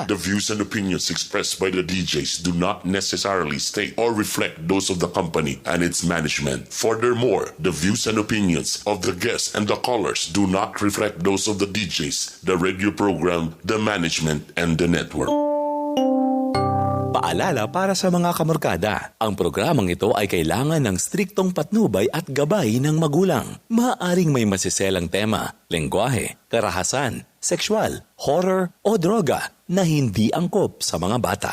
The views and opinions expressed by the DJs do not necessarily state or reflect those of the company and its management. Furthermore, the views and opinions of the guests and the callers do not reflect those of the DJs, the radio program, the management, and the network. Paalala para sa mga kamorkada, ang programang ito ay kailangan ng striktong patnubay at gabay ng magulang. Maaaring may masiselang tema, lengguwahe, karahasan, sexual, horror o droga na hindi angkop sa mga bata.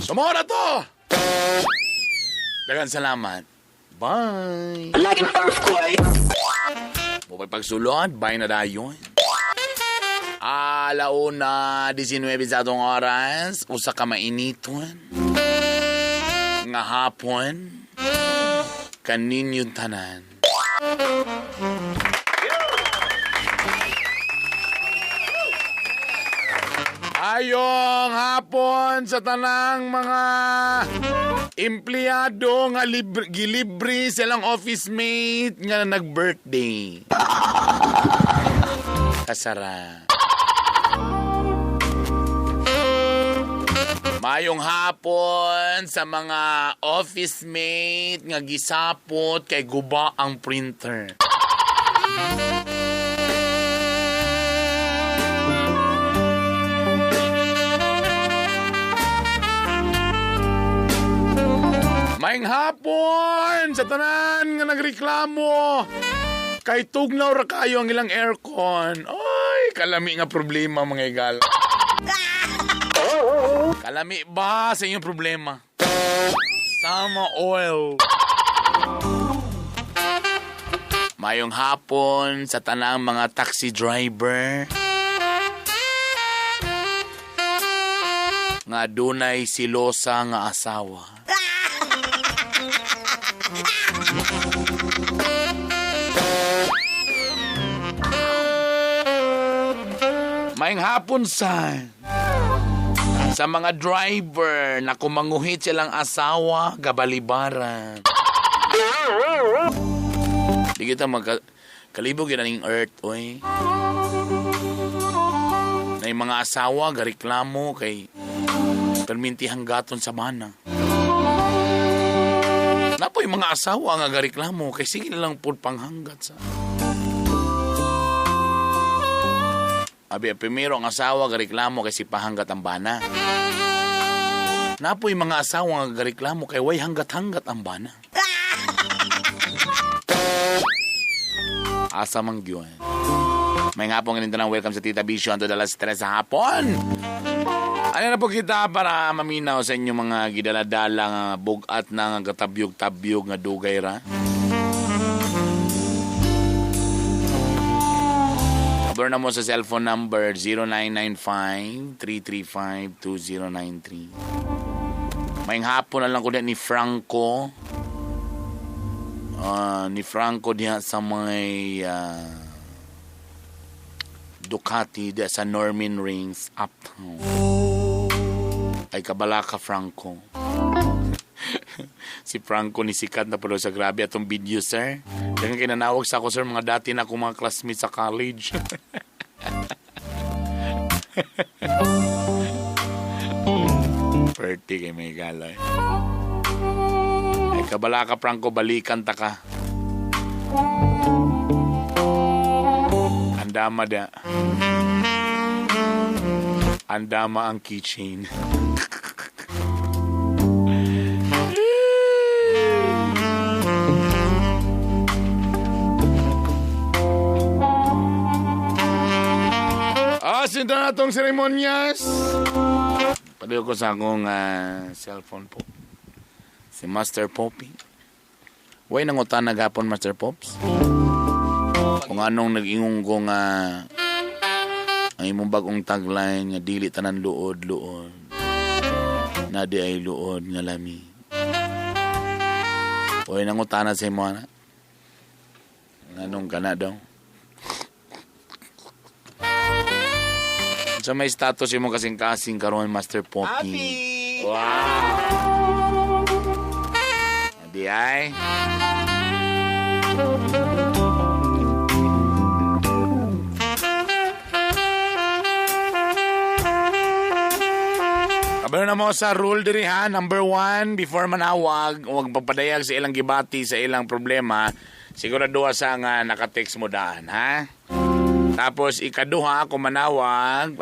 Sumora to! Dagan salamat. Bye! Like an earthquake. Mupay pagsulod, bye na dayon. Alauna, 19 sa atong oras, usa ka mainiton. Nga hapon, kaninyong tanan. Ayong hapon sa tanang mga empleyado nga libre, gilibre silang office mate nga nag-birthday. Kasara. Mayong hapon sa mga office mate nga gisapot kay guba ang printer. Maayong hapon sa tanan nga nagreklamo. Kay tugnaw ra kayo ang ilang aircon. Ay, kalami nga problema mga igal. Kalami ba sa inyong problema? Sama oil. Mayong hapon sa tanang mga taxi driver nga dunay silosa nga asawa. Maayong hapon sa mga driver na kumanguhit silang asawa, gabalibaran. Di kita kalibog yun ang earth, oy. Na yung mga asawa, gareklamo kay perminti hanggaton sa bana. Napo yung mga asawa nga gareklamo kay sige na lang po panghanggat sa. Abi, primero ang asawa gareklamo kay si pahanggat ang bana. Napo yung mga asawa nga gareklamo kay way hanggat-hanggat ang bana. Asa mang yun. May nga pong ng welcome sa Tita Bisyo anto alas 3 sa hapon. Ano na po kita para maminaw sa inyong mga gidaladala nga bugat na nga katabyog-tabyog nga dugay ra. Kabar na mo sa cellphone number 0995-335-2093. May hapon na lang ko ni Franco. Ni Franco diha sa may Ducati diha sa Norman Rings Uptown. Ay kabalaka Franco. Si Franco ni sikat na pala sa grabe atong video, sir. Daghang kinanawag sa ako, sir, mga dati na akong mga classmates sa college. Perti kay may galay. Ay kabalaka Franco, balikan ta ka. Andama da. Andama ang keychain. Sinta na itong seremonyas. Paliw ko sa akong cellphone po. Si Master Poppy. Way nangutan na gapon, Master Pops. Kung anong nag-ingong ko nga ang imong bagong tagline nga dili tanan luod luod. Na di ay luod nga lami. Way nangutana sa imo ana. Anong kana daw? Sa may status imo kasing-kasing karon, Master Poppy. Happy! Wow! Di ay. Kabalo na mo sa rule diri ha. Number 1, before manawag, huwag pagpadayag sa ilang gibati, sa ilang problema. Siguraduha sa nga nakatext mo daan, ha? Tapos ikaduha, kung manawag,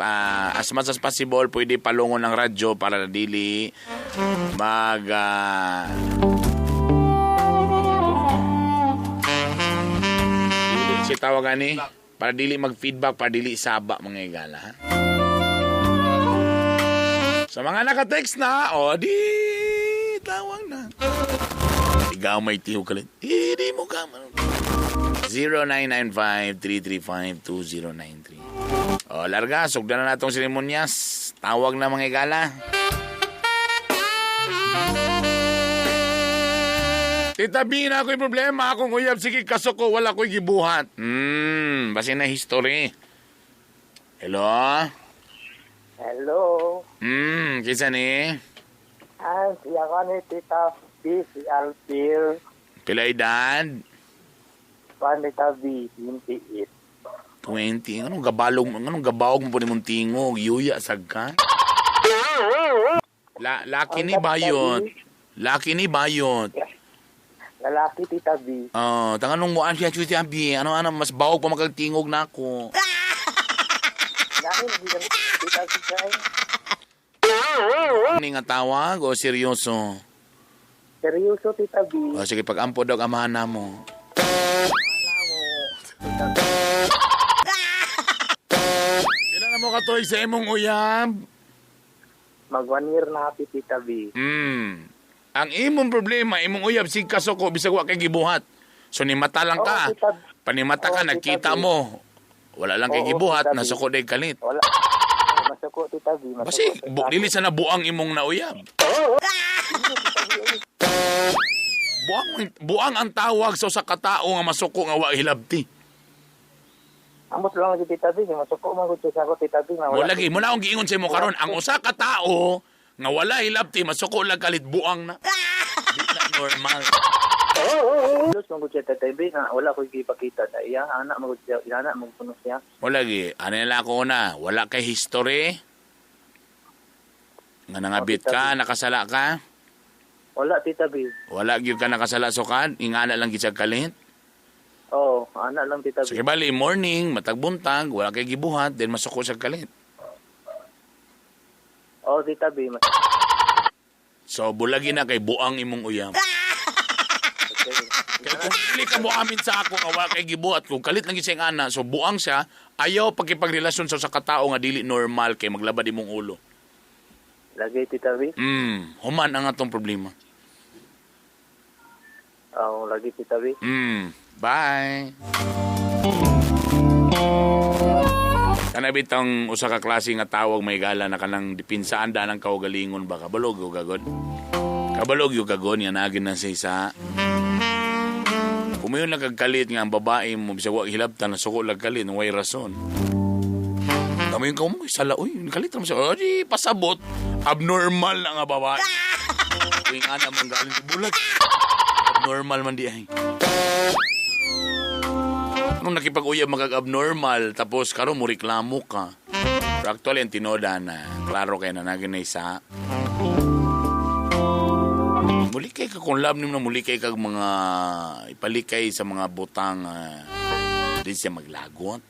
as much as possible, pwede palungon ng radyo para dili mag... dili si tawagan ni, para dili mag-feedback, para dili saba mga igala, ha? Sa mga naka-text na, o di tawag na. Ikaw may tiyo kalit. Hindi mo ka man. 0995-335-2093. O, larga. Sugdan na natong seremonyas. Tawag na mga igala. Tita B, na ako'y problema. Akong uyab, sige, kaso ko, wala ko'y gibuhat. Basta na history. Hello? Hello. Kinsa ni? Ah, siya ko ni Tita B, si Alpir. Pila edad? Tita B, 28. 20. Anong gabalong, anong gabawog mo po ni mong tingog? Yuya, sag ka? Laki ni bayot. Laki ni bayot. Lalaki, Tita B. Oh, tanganong mo siya, Tita B. Ano, mas bawog pa magkagtingog na ako. Dahil, Tita B, kay. Ni nga tawag o seryoso? Seryoso, Tita B. O, sige, pag-ampo daw, amahan na mo. Ilan na mo katuig sa imong uyab? Mag 1 year na happy, Tita B. Ang imong problema, imong uyab, sig kasuko, bisag wa kay gibuhat. So, nimata lang ka. Oh, Panimata ka, oh, nagkita mo. Wala lang kay gibuhat, nasuko day kalit. Wala. Masuko, Tita B. Basi, dili sa nabuang imong nauyab. Buang ang tawag sa usa ka tawo nga masuko nga wa hilabti. Amot lang si Tita B, masuko man gud sa ako Tita B. Wala lagi, muna akong giingon sa imo karon, ang usa ka tawo nga wala hilabti masuko lang kalit buang na. Di na normal. Los man gud siya Tita B na wala ko gipakita sa iya, anak man gud siya, anak man kuno siya. Wala gi, ano nila ako na, wala kay history. Nga nangabit ka, nakasala ka. Wala, Tita B. Wala gyud ka nakasala sukad, ingana lang gid siya kalit. Oo, ana lang, Tita B. Sige bali, morning, matagbuntag, wala kay gibuhat, then masuko siya kalit. Oo, Tita B. So, bulagi na kay buang imong uyab. Kaya kung dili ka mo amin sa ako nga wala kay gibuhat, kung kalit lang siya ana, so buang siya, ayaw pagkipagrelasyon sa katao nga dili normal kay maglabad imong ulo. Lagi, Tita B. Human ang atong problema. Oo, lagi, Tita B. Bye. Kana bitang usa ka klase nga tawag may gala na kanang dipinsaan daan ang kaugalingon ba kabalog o gagod. Kabalog yung gagod nga nagin na sa isa. Kumayon lang kagkalit nga ang babae mo bisag wa hilabtan na suko lang kalit way rason. Tamo yung kaumong, sala, uy, kalit naman siya. O, di, pasabot. Abnormal na nga babae. Uy, nga naman galing bulag. Abnormal man di ay. Anong nakipag-uyab magag-abnormal, tapos karon mo reklamo ka. Pero actually, ang tinoda na, klaro kayo na naginay sa. Muli kay ka kung love nimo na muli kay kag mga ipalikay sa mga butang di siya maglagot.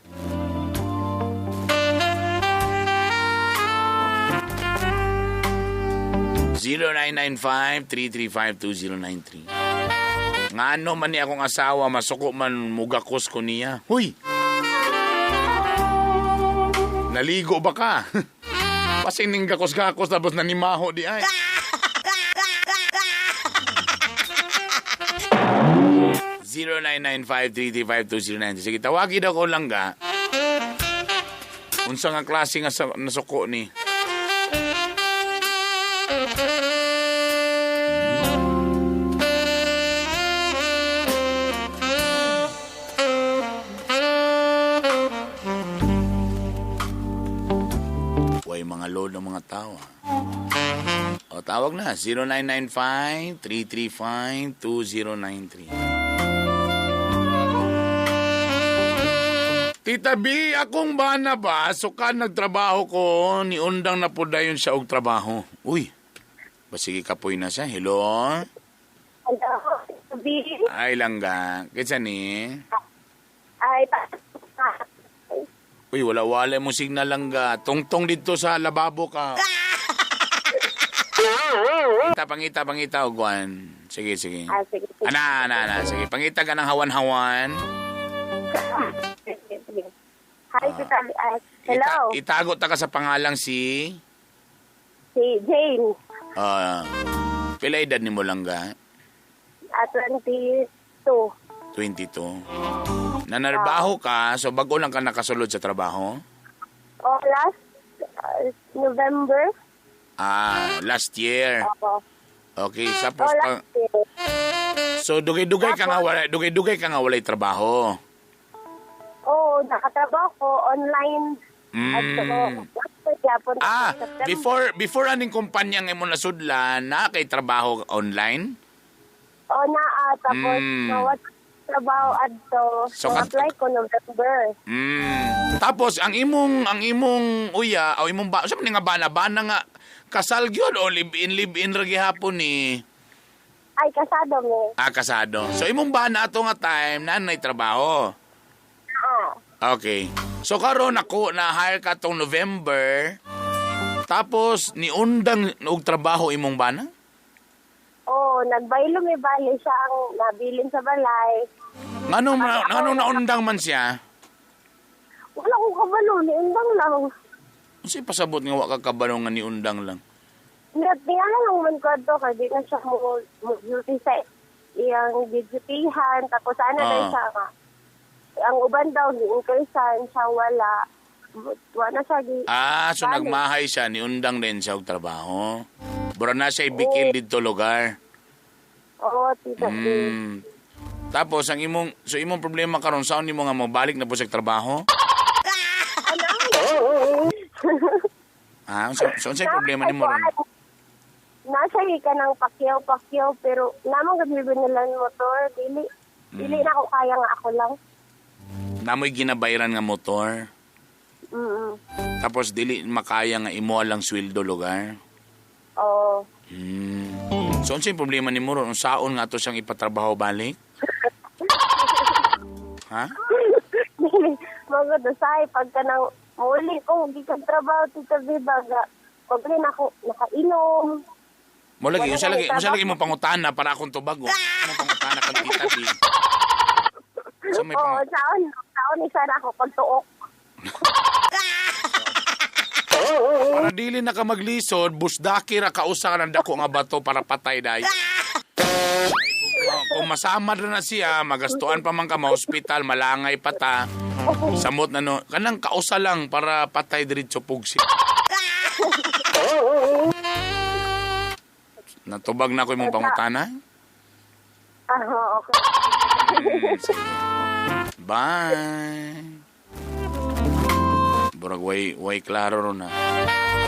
0995-335-2093. Ngano man ni akong asawa, masuko man mugakos ko niya. Huy! Naligo ba ka? Pasing ning gakos-gakos tapos nanimaho di ay. 0995-335-2093. Sige, tawagin ako lang ga. Unsa nga klase nga nasuko ni? Way mga load ng mga tao. O, tawag na. 0995-335-2093. Tita B, akong bana ba? Sukan nagtrabaho ko, ni undang na po dayon siya og trabaho. Uy, basige kapoy na siya. Hello? Hello, Tita B. Ay, langga. Kitsa ni? Ay, Uy, wala-wala mo signal langga. Tungtong dito sa lababo ka. Pangita, pangita, Gwan. Sige, sige. Ah, sige. Ana, ana, ana. Sige, pangita ka ng hawan-hawan. Sige. Hi, Tita B. Hello. Itago ta ka sa pangalang si... Si Jane. Pila edad ni mo langga? 22. 22. Nanarbaho ka, so bago lang ka nakasulod sa trabaho? Oh, last November. Ah, last year. Opo. Okay, tapos Oh, last year. So dugay-dugay ka nga wala, dugay-dugay ka nga walay trabaho. Oo, nakatrabaho ko online. At so, last year, Ah, before aning kumpanya nga imo nasudlan, na kay trabaho online? Oh, naa tapos what trabaho adto. So, So, apply ko November. Tapos ang imong uya o imong ba, sa man nga bana bana nga kasal gyud o live in ra gihapon ni? Ay, kasado me. Ah, kasado. So imong bana ato nga time nanay trabaho. Ah. Okay. So karon ako na hire ka tong November. Tapos niundang og trabaho imong bana? Oo, nagbaylo may bali siya ang nabilin sa balay. Ngano naundang man siya? Wala akong kabalo, niundang lang. Unsay pasabot nga wa ka kabalo nga niundang lang? Tingala lang man ko ato kay di na siya mo duty sa iyang gidutyhan tapos ana na siya nga. Ang uban daw giinkreasan siya wala. Wala na siya gi. Ah, so Bali. nagmahay siya, niundang din siya og trabaho. Bura na siya ibikil didto lugar. Oo, Tita B. Tapos ang imong imong problema karon saon nimo nga mobalik na po sa trabaho? Ano? Ah, so unsay problema nimo ron? Nasa ka ng pakyaw-pakyaw pero namang gabi nila motor dili dili na ako kaya nga ako lang. Namoy ginabayran nga motor. Tapos dili makaya nga imo lang sweldo lugar. Oo. So unsay problema nimo ron? Unsaon nga to siyang ipatrabaho balik? Ha? Mga dosay pagka nang muli ko gikan trabaho Tita B baga pag na ako nakainom. Mo lagi unsa lagi mo pangutana para akong tubago. Mo pangutana kang Tita B. So may Oo, saon isa na ako pagtuok. Para dili na ka maglisod, busdaki ra kausa ka ng dako nga bato para patay dayon. Kung masama na siya, magastuan pa man ka ma-hospital, malangay pa ta. Samot na no, kanang kausa lang para patay diretso pugsi. Natubag na ko imong pangutana? Ah, okay. Sige. Bye. Burag way klaro ron na.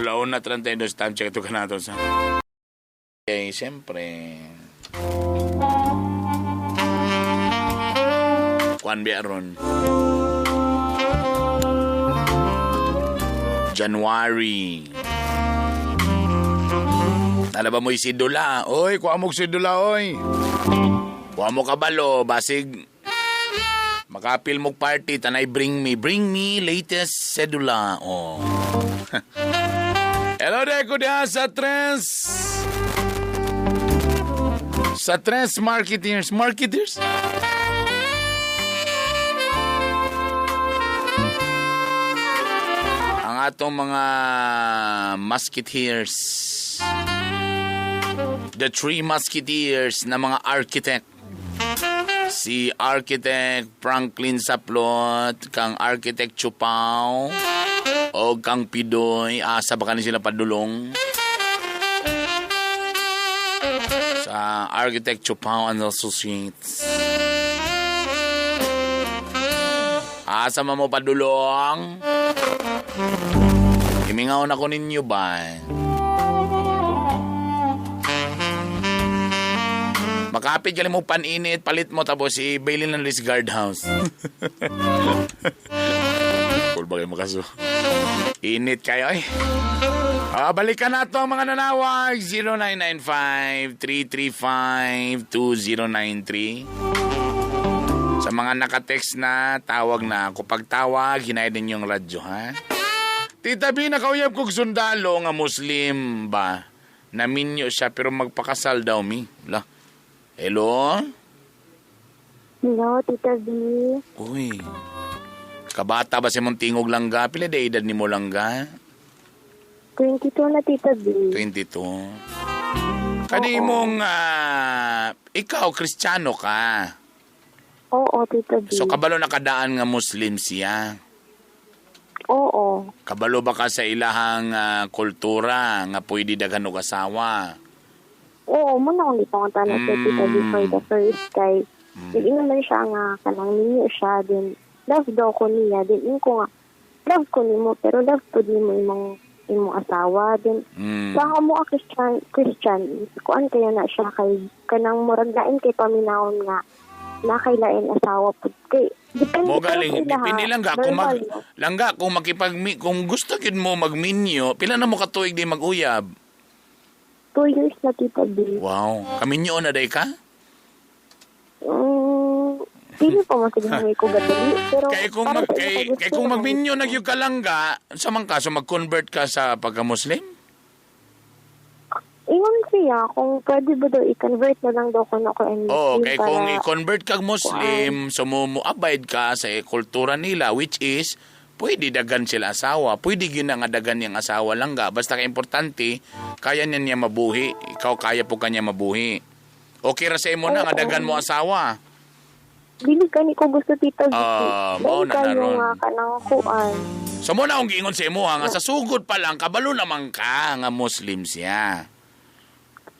1:32 time check ito ka nato sa. Okay, siyempre. Kuan biya ron. January. Nalaba mo yung sidula. Oy, kuha mo sidula, oy. Kuha mo kabalo, basig. Makapil mo party, tanay bring me. Bring me latest sedula. Oh. Hello there, kuya sa Tres. Sa Tres Marketeers. Marketeers? Ang atong mga musketeers. The Three Musketeers na mga architect. Si Architect Franklin Saplot, kang Architect Chupaw, o kang Pidoy. Asa ba kanin sila padulong? Sa Architect Chupaw and Associates. Asa man mo padulong? Imingaw na ko ninyo ba? Makapit ka mo paninit, palit mo tapos i-bailin ng List Guard House. Cool ba kayo makaso? Init kayo eh. Balikan na ito ang mga nanawag. 0995-335-2093. Sa mga nakatext na, tawag na ako. Pag tawag, hinay din yung radyo, ha? Tita B, nakauyab kog sundalo nga Muslim ba? Naminyo siya pero magpakasal daw mi. La. Hello? Hello, Tita B. Uy. Kabata ba si mong tingog langga? Pila de edad ni mo langga? 22 na, Tita B. 22. Kani mong, ikaw, Kristiyano ka. Oo, Tita B. So, kabalo nakadaan nga Muslim siya. Oo. Kabalo ba ka sa ilahang kultura nga pwede daghan og asawa? Oo, muna akong gipangutana sa Tita B for the first kay mm naman siya nga kanang ninyo siya din love daw ko niya din in ko nga love ko nimo pero love pud nimo imong asawa din sa mo a Christian kuan kaya na siya kay kanang murag lain kay paminawon nga na kay lain asawa pud kay depende mo galing depende lang ga kung mag langga kung makipag kung gusto gid mo magminyo pila na mo ka tuig di maguyab? 2 years na, Tita B. Wow. Kaminyo na day ka? Hindi pa masiguro ko gadali. Pero kay kung, kay kung magminyo na gyud ka langga, sa man kaso mag-convert ka sa pagka-Muslim? Ingon siya, kung pwede ba daw i-convert na lang daw ko na ko and Muslim. Oo, kay kung i-convert kag Muslim, so mo abide ka sa kultura nila, which is, pwede dagan sila asawa. Pwede yun na nga dagan niyang asawa lang ga. Basta ka-importante, kaya niya mabuhi. Ikaw kaya po kanya mabuhi. Okay ra sa imo na nga dagan mo asawa. Dili kani ko gusto, Tita B. Mao na naron. Nga kanang kuan. So mo na akong giingon sa imo ha, nga sa sugod pa lang kabalo naman ka nga Muslim siya.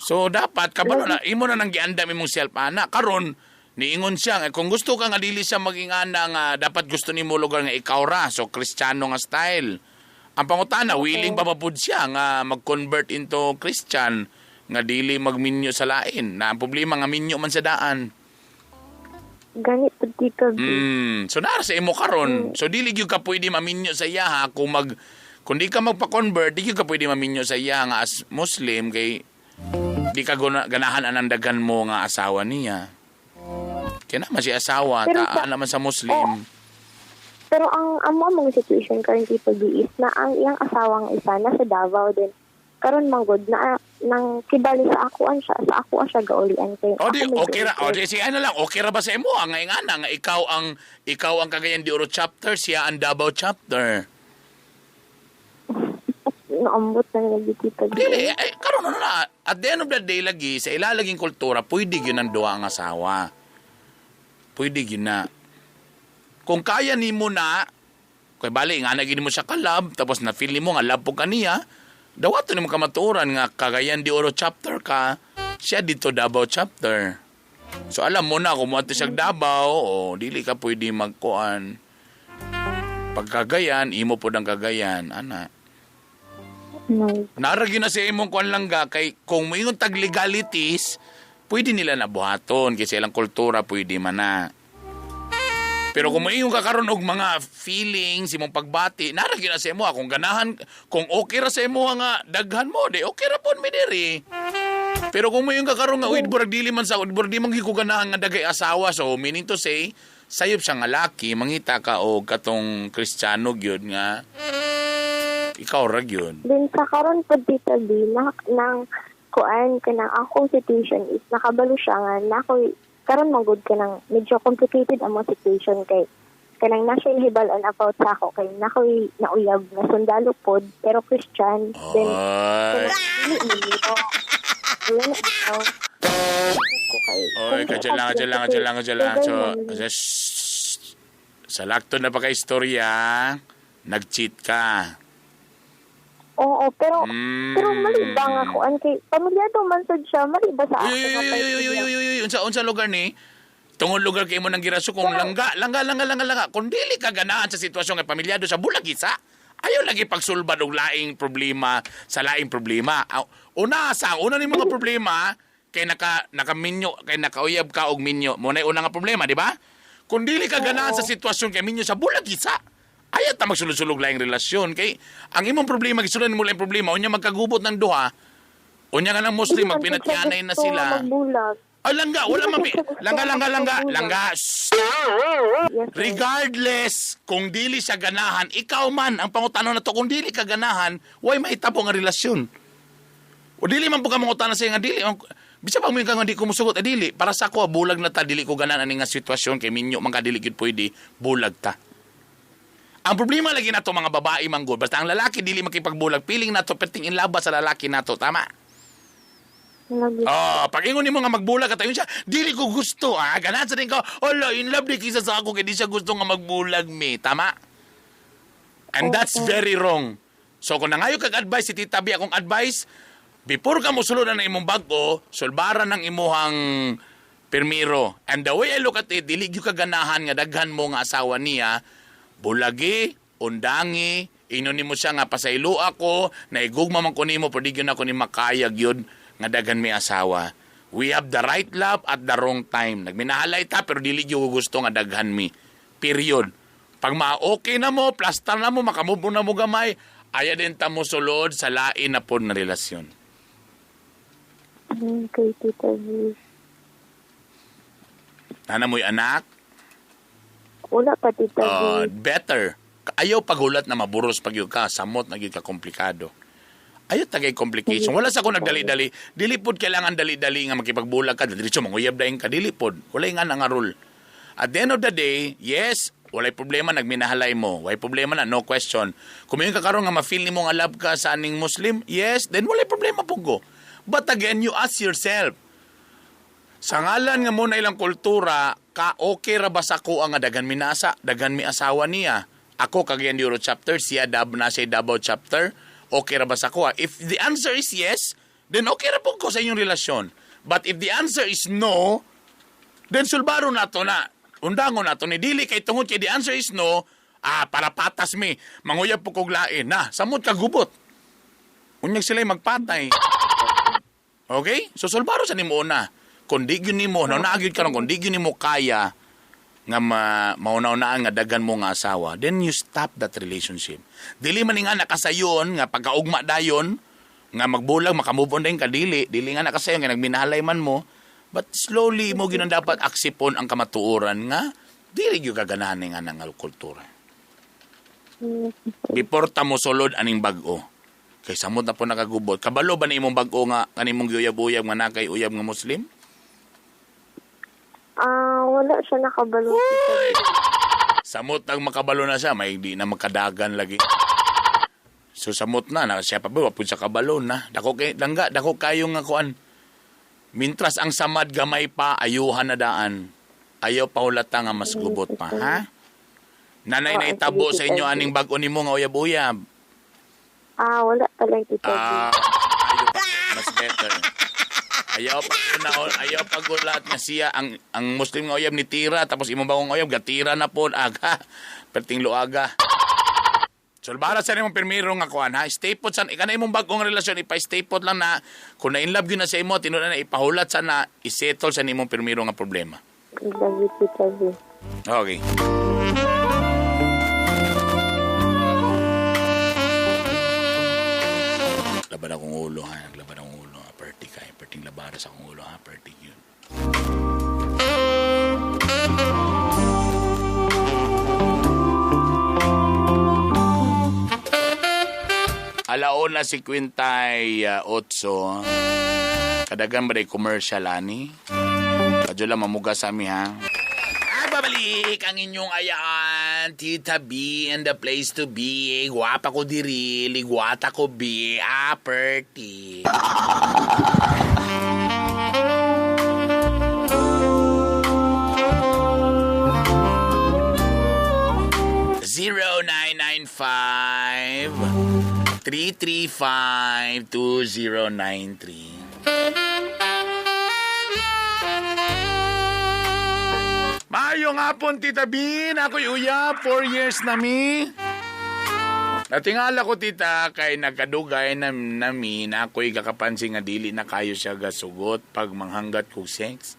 So dapat kabalo na imo na nang giandam imong self ana. Karon niingon siya nga kung gusto ka nga dili siya maging ana nga dapat gusto nimo lugar nga ikaw ra, so Kristiyano nga style. Ang pangutana, willing pa ba pud siya nga mag-convert into Christian nga dili magminyo sa lain? Na ang problema nga minyo man sa daan. Ganit pud, Tita B. So nara sa imo karon. So dili gyud ka pwede maminyo sa iya ha kung kung di ka magpa-convert, di gyud ka pwede maminyo sa iya nga as Muslim kay di ka ganahan anang daghan mo nga asawa niya. Kaya naman si asawa, taan naman sa Muslim. Oh, pero ang amo mga situation karon, Tita B, is na ang iyang asawang isa nasa Davao din. Karon manggod na nang kibali sa akuan siya, sa akuan siya gaulian kay. O di okay ra, o di si ano lang, okay ra ba sa imo ang ingana nga ikaw ang Cagayan de Oro chapter, siya ang Davao chapter. Naambot na lagi, Tita B. Dili, ay, karon ano na, at the end of the day lagi sa ilalaging kultura, pwede gyud ang duha ang asawa. Pwede gyud na. Kung kaya nimo na, kay bali nga na gyud mo siya kalab, tapos na feel nimo nga love po kaniya, dawato nimo kamatuoran nga Cagayan de Oro chapter ka, siya dito Davao chapter. So alam mo na kung moadto siya Davao, o dili ka pwede magkuan. Pagkagayan, imo pod ang kagayan, ana. No. Naragi na sa imong kuan langga kay kung moingon tag legalities, pwede nila na buhaton kay sa ilang kultura pwede man na. Pero kung moingon ka karon og mga feelings imong pagbati, naragi na sa imo kung ganahan, kung okay ra sa imo nga daghan mo, di okay ra pud mi diri. Pero kung moingon ka karon nga uy burag dili man sa burag di man gyud ko ganahan nga dagay asawa, so meaning to say sayop siya nga laki, mangita ka og katong Kristiyano gyud nga ikaw ra gyud. Then sa karon pod, Tita B, na, nang kuan kanang akong situation is nakabalo siya nga na ako karon man gud kanang medyo complicated ang mga situation kay kanang na siya hibal-an about sa ako kay na ko'y nauyab nga sundalo pod pero Christian, then Oy. kanang dili ninyo. Wala na ikaw. Ko kay Oy, kadyan lang, kadyan lang, kadyan lang, kadyan lang. So, shh. Sa lakto na pagka-istorya, nag-cheat ka. Oo, pero pero mali ba nga kuan kay pamilyado man sad siya, mali ba sa Uy, ako uy, nga uy, uy, uy, uy, uy, uy, unsa, unsa lugar ni? Tungod lugar kay mo nang giraso kung langga, langga, langga, langga, langga. Kung dili ka ganahan sa sitwasyon kay pamilyado sa bulag isa, ayaw lagi pagsulbad og laing problema sa laing problema. Una sa una ni mga problema kay naka nakaminyo kay nakauyab ka og minyo. Mo na una nga problema, di ba? Kung dili ka ganahan sa sitwasyon kay minyo sa bulag isa, ayaw ta magsulod-sulog laing relasyon kay ang imong problema gisulod nimo laing problema unya magkagubot ng duha. Unya nga ng Muslim Dili man sad siya magpinatyanay na gusto sila. nga magbulag. Ay, langga, wala Dili man mami. siya gusto Langga, langga, langga, magbulag. langga. Shh. Yes, sir. Regardless kung dili siya ganahan, ikaw man ang pangutana na to, kung dili ka ganahan, way mahitabo nga relasyon. O dili man po ka mangutana sa nga dili. Bisa pa mo yung nga di ko musugot, eh, dili. Para sa ako, bulag na ta, dili ko ganahan ani nga sitwasyon kay minyo man ka dili gyud pwede, bulag ta. Ang problema lagi nato mga babae man gud, basta ang lalaki dili makipagbulag, feeling nato perting inlaba sa lalaki nato, tama? Lagi. Oh, pag ingon nimo nga magbulag ka tayo siya, dili ko gusto ah. Ganahan sa din ka, hala, in love di kisa sa ako kay di siya gusto nga magbulag mi. Tama? And that's very wrong. So kung nangayo kag advice si Tita B, akong advice, before ka mosulod na imong bag-o, sulbaran ng imuhang pirmiro. And the way I look at it, dili gyud ka ganahan nga daghan mo nga asawa niya, bulagi, undangi, ingnon nimo siya nga pasaylo ako, naigugma man ko nimo, pero di gyud ako ni makaya gyud nga daghan mi asawa. We have the right love at the wrong time. Nagminahalay ta pero dili gyud ko gusto nga daghan mi. Period. Pag ma-okay na mo, plastar na mo, makamove on na mo gamay, aya din ta mo sulod sa lain na pod na relasyon. Okay, Tita B. Nana mo'y anak, Wala pa, Tita B. Better. Ayaw paghulat na maburos pag yun ka, samot na gyud ka komplikado. Ayaw tagay complication. Wala sa ko nagdali-dali. Dili pod kailangan dali-dali nga makipagbulag ka. Diretso manguyab dayon ka. Dili pod. Wala nga nga rule. At the end of the day, yes, walay problema nagminahalay mo. Walay problema na, no question. Kung mayon ka karon nga ma-feel nimo nga love ka sa aning Muslim, yes, then walay problema pud ko. But again, you ask yourself, sa ngalan nga mo na ilang kultura, ka okay ra ba sa ko ang nga daghan mi nasa, daghan mi asawa niya. Ako Cagayan de Oro chapter, siya dab na siya Davao chapter, okay ra ba sa ko? If the answer is yes, then okay ra pud ko sa inyong relasyon. But if the answer is no, then sulbaro nato na. Undangon nato ni dili kay tungod kay the answer is no, para patas mi, manguyab po kog lain na, samot ka gubot. Unyag sila magpatay. Okay? So sulbaro sa nimo una. Kung di gyud nimo, no naa gyud karon kung di gyud nimo kaya nga mauna-unaan nga daghan mo nga asawa, then you stop that relationship. Dili man nga nakasayon nga pagkaugma dayon nga magbulag makamove on din ka dili, dili nga nakasayon nga nagminahalay man mo, but slowly mo gyud ang dapat aksipon ang kamatuoran nga dili gyud kaganahan nga nga kultura. Before ta mo sulod aning bag-o. Kay samot na po nakagubot. Kabalo ba ni imong bag-o nga kanimong giuyab-uyab nga nakay uyab nga Muslim? Ah, wala siya nakabalo, Tita B. Samot nang makabalo na siya, may di na makadagan lagi. So samot na, na siya pa ba, wapun sa kabalo na. Dako kay langga, dako kayo nga kuan. Mintras ang samad gamay pa, ayuhan na daan. Ayaw pahulata nga mas gubot pa, ha? Nanay Oo, na itabo sige, sa inyo Tita B. aning bag-o nimo nga uyab-uyab. Ah, wala pa lang, Tita B. Ah, ayaw pa, mas better. Ayaw pa na ayaw pagulat nga siya ang Muslim nga uyab ni tira tapos imong bagong uyab gatira na pod aga. Perting luaga. Sulbara sa imong pirmiro nga kuan ha. Stay put san ika na imong bag-ong relasyon, ipa-stay put lang na kung na in love gyud na sa imo, tinuod na ipahulat sa na isettle sa imong pirmiro nga problema. Love you, Tita B. Okay. Laban akong ulo ha, naglaban akong ulo ha. Perti ka, perting labara sa akong ulo ha, perti yun. Alauna 58. Kadagan ba day commercial ani? Kadyo lang mamuga sa ami ha. Ay, babalik ang inyong ayaan, Tita B and the place to be. Guwapa ko diri, ligwata ko B, perti. 0995 335 2093. Maayong hapon, Tita Bin. Ako'y uyab. 4 years na mi. Natingala ko, tita, kay nagkadugay na nami na ako'y kakapansin nga dili na kayo siya gasugot pag manghanggat kog sex.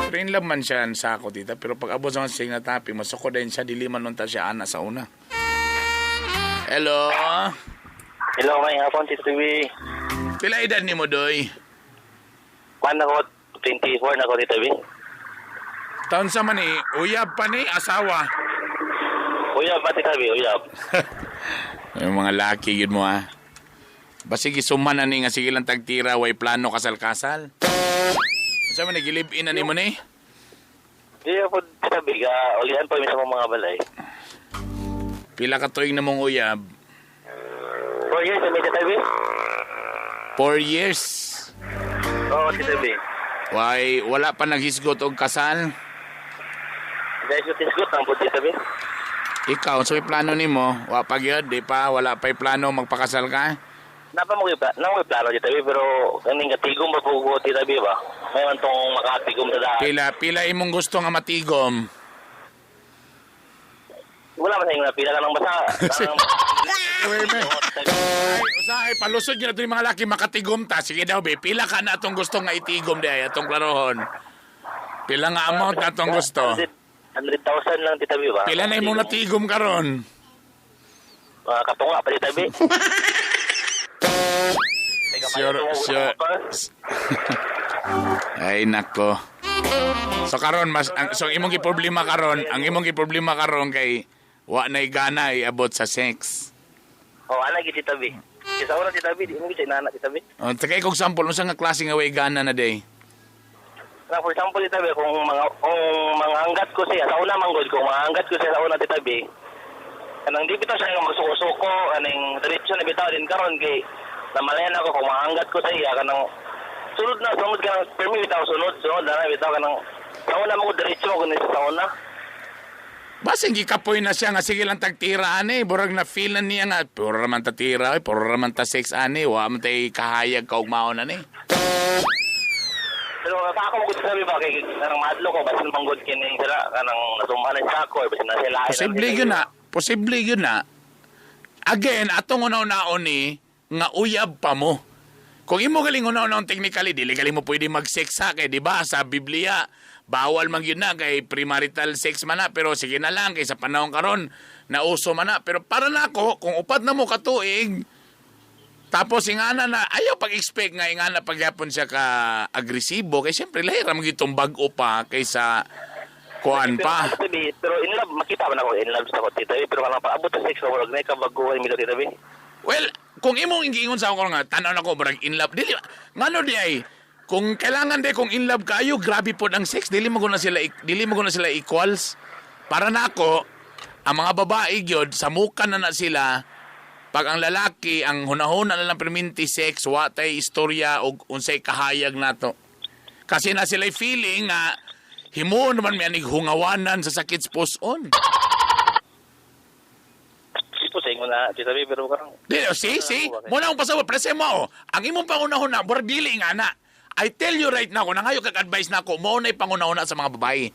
Pero in love man siya sa ako, tita. Pero pag abot sa mga sex na topic, masuko din siya, dili man unta siya ana sa una. Hello? Hello, may hapon, Tita B. Pila edad ni mo, Doy? Kuan ako, 24 na ako, Tita B. Taon sa man eh, uyab pa ni, asawa. Uyab ba, Tita B? Uyab. Yung mga laki, yun mo ha. Basig isuman na ni nga sige lang tagtira, way plano kasal-kasal. Sa man, nag-live-in na ni mo ni? Di ako, Tita B, ulihan pa yung sa mga balay. Pila ka tuig na mong uyab? 4 years, may Tita B? 4 years? Oo, Tita B. Why, wala pa naghisgot og kasal? Naghisgot ang po, Tita B. Ikaw, so may plano ni mo? Wa pa gyud, di pa, wala pa'y plano magpakasal ka? Napa mo yung plano, Tita B, pero kaning katigom ba po ko, Tita B, ba? May man tong makatigom sa daan. Pila imong gusto nga matigom? Wala ba sa inyo na pila ka ng basa? Ay, usahay, palusod yun na ito yung mga laki, makatigom ta. Sige daw, be, pila ka na atong gusto nga itigom di ay, atong klarohon. Pila nga amount na atong gusto? 100,000 lang, Tita B, ba? Pila na imong natigom karon? Katunga pa, Tita B. Sure, sure. Ay, nako. So karon mas ang, so imong giproblema karon, ang imong giproblema karon kay wa nay gana iabot sa sex. Oh, ana gid Tita B. Kaysa una Tita B, di mo gid inana Tita B. Oh, tagay kog sample unsa nga klase nga way gana na day? Na for example Tita B, kung mga hanggat ko siya sa una manggod, kung mga hanggat ko siya sa una Tita B. Kanang di bitaw siya nga magsuko-suko, aning diretso na bitaw din karon kay namalayan ako kung mga hanggat ko sa iya kanang sunod na sunod kanang permi bitaw sunod na bitaw kanang sa una mo diretso ko ni sa una. Basing gikapoy na siya nga sige lang tagtira ani, burag na feel na niya nga puro raman ta tira, oy, puro raman ta sex ani, wa man tay kahayag kaugmaon ani. Pero ako mo sabi ba kay kanang madlo ko basin manggod kini sila kanang nasumhan sa ako basin na sila. Posible yun na. Posible yun na. Again, atong una-unaon ni nga uyab pa mo. Kung imo galing una-unaon technically, dili galing mo pwede mag-sex ha, kay di ba sa Biblia, bawal man yun na kay premarital sex man na, pero sige na lang kay sa panahon karon nauso man na. Pero para na ako, kung upat na mo katuig, tapos ingana na, ayaw pag-expect nga ingana pagyapon siya ka agresibo, kay siyempre lahi ra man gyud bag-o pa kaysa kuan pa. Pero in love, makita man ako in love sa ko Tita B, pero kanang paabot sa sex murag na kabaguhan mi Tita B. Well, kung imong giingon sa ako nga tan-aw nako murag in love dili ngano di ay kung kailangan di kung in love kayo grabe pod ang sex dili mo na sila dili mo na sila equals. Para nako ang mga babae gyud samukan na sila pag ang lalaki ang hunahuna na lang perminti sex wa tay istorya og unsay kahayag nato. Kasi na sila feeling nga himuon naman mi anig hungawanan sa sakit sa puson. Po sa ingon na Tita B, pero karang Di, see? Muna akong pasabot, prese mo. Ang imong pangunahuna, murag dili nga na. I tell you right now, kung nangayo kag-advise na ako, mao na'y pangunahuna sa mga babae.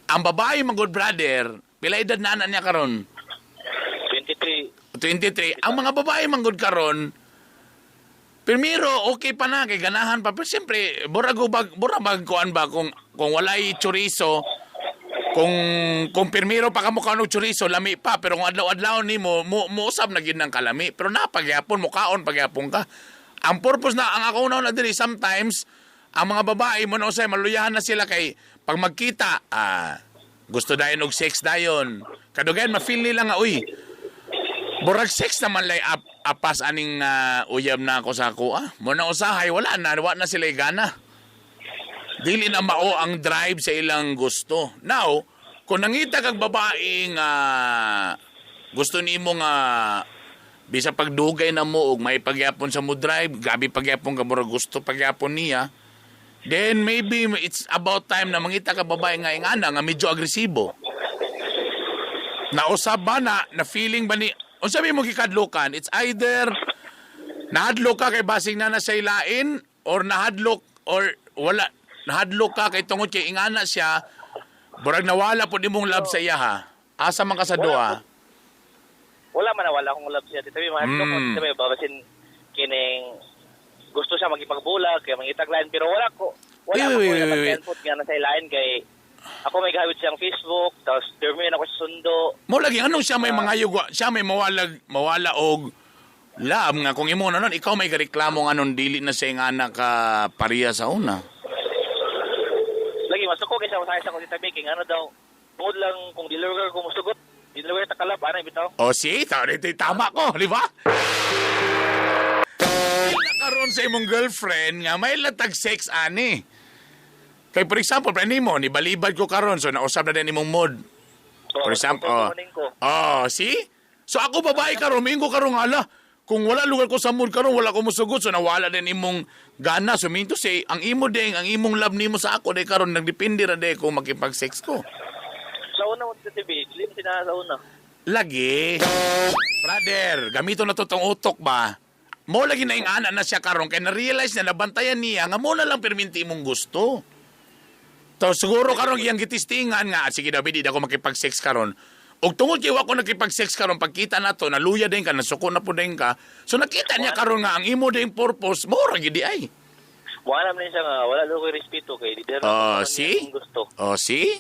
Ang babae, mga good brother, pila edad na anak niya karon? 23. 23. Ang mga babae manggod karon, primero okay pa na kay ganahan pa, pero siyempre burag bag kuan ba kung walay chorizo, kung pirmiro pa ka mo kaon og chorizo, lami pa, pero kung adlaw-adlaw nimo mo mousab na gid ng kalami, pero napagyapon mo kaon pagyapon ka. Ang purpose na ang ako na diri, sometimes ang mga babae mo na usay maluyahan na sila kay pag magkita, gusto dayon og sex dayon. Kadugayan ma-feel nila nga, uy, burag sex naman lay apas aning uyab na ako sa ako. Mo na usahay wala na sila gana. Dili na mao ang drive sa ilang gusto. Now, kung nangita kag babae nga gusto nimo nga bisa pagdugay na mo og may pagyapon sa mo drive, gabi pagyapon ka murag gusto pagyapon niya, then maybe it's about time na mangita ka babae nga ingana nga medyo agresibo. Nausab ba na feeling ba ni unsa may mo gikadlukan? It's either nahadlok ka kay basing na sa ilain, or nahadlok or wala nahadlok ka kay tungod kay ingana siya, burag nawala pud imong love sa iya ha. Asa man ka sa duha? Wala man nawala akong love siya. Tita B, mahadlok ko. Tita B, babasin kining gusto siya magipagbulag kay mangitaglain, pero wala ko. Wala ko nagpag nga nasa ilain kay ako may gawit siyang Facebook, tapos determine ako sa sundo. Mo lagi anong siya may mga yugwa, siya may mawala og love nga kung imo na nun, ikaw may gareklamo nga nun dili na siya nga anak ka pareha sa una. Lagi masuko kay siya usahay sa ko Tita B, kay ano daw, tungod lang kung deliver ko musugot, deliver ta kalab ana bitaw. Oh, see, tama ko, di ba? Karon sa imong girlfriend nga may latag sex ani. Kay for example, pre nimo ni balibad ko karon, so nausab na din imong mood. For example, oh, see? So ako babae karon, mingo karon ala, kung wala lugar ko sa mood karon, wala ko musugot, so nawala din imong gana. So minto say, ang imo ding, ang imong love nimo sa ako day karon nagdepende ra day kung makipag-sex ko. Sa una mo Tita B, slim sina sa una. Lagi. Brother, gamito na to tong utok ba? Mo lagi na yung ana na siya karon kay na-realize niya, nabantayan niya nga mo na lang perminti imong gusto. So siguro karon iyang gitistingan nga, sige daw, di ako makipag-sex karon. Og tungod kay wa ko nakipag-sex karon, pagkita na to, naluya din ka, nasuko na po din ka. So nakita niya karon nga ang imo ding purpose, mo ra gid ay. Wala man siya nga wala daw koy respeto kay di oh, see? Gusto. Oh, see?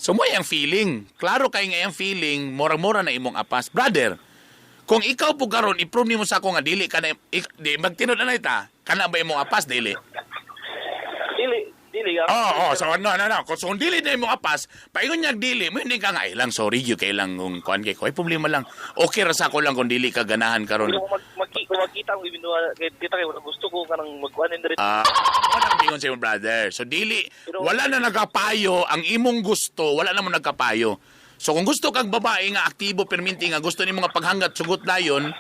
So mo yang feeling. Klaro kay nga yang feeling, mura-mura na imong apas. Brother, kung ikaw po karon i-prove nimo sa ako nga dili ka na di magtinod na ita, kana ba imong apas dili? Dili. Dili. Oh, so no. Kung dili na imong apas, paingon niya dili, mo hindi ka nga ilang sorry gyud kay lang kung kuan kay ko. Ay problema lang. Okay ra sa ako lang kung dili ka ganahan karon. Kung magkita ang ibinuha kay kita kay gusto ko kanang magkuan diri. Wala ingon sa imong brother. So dili, wala na nagapayo ang imong gusto, wala na mo nagkapayo. So kung gusto kag babae nga aktibo perminti nga gusto nimo nga paghanggat sugot dayon,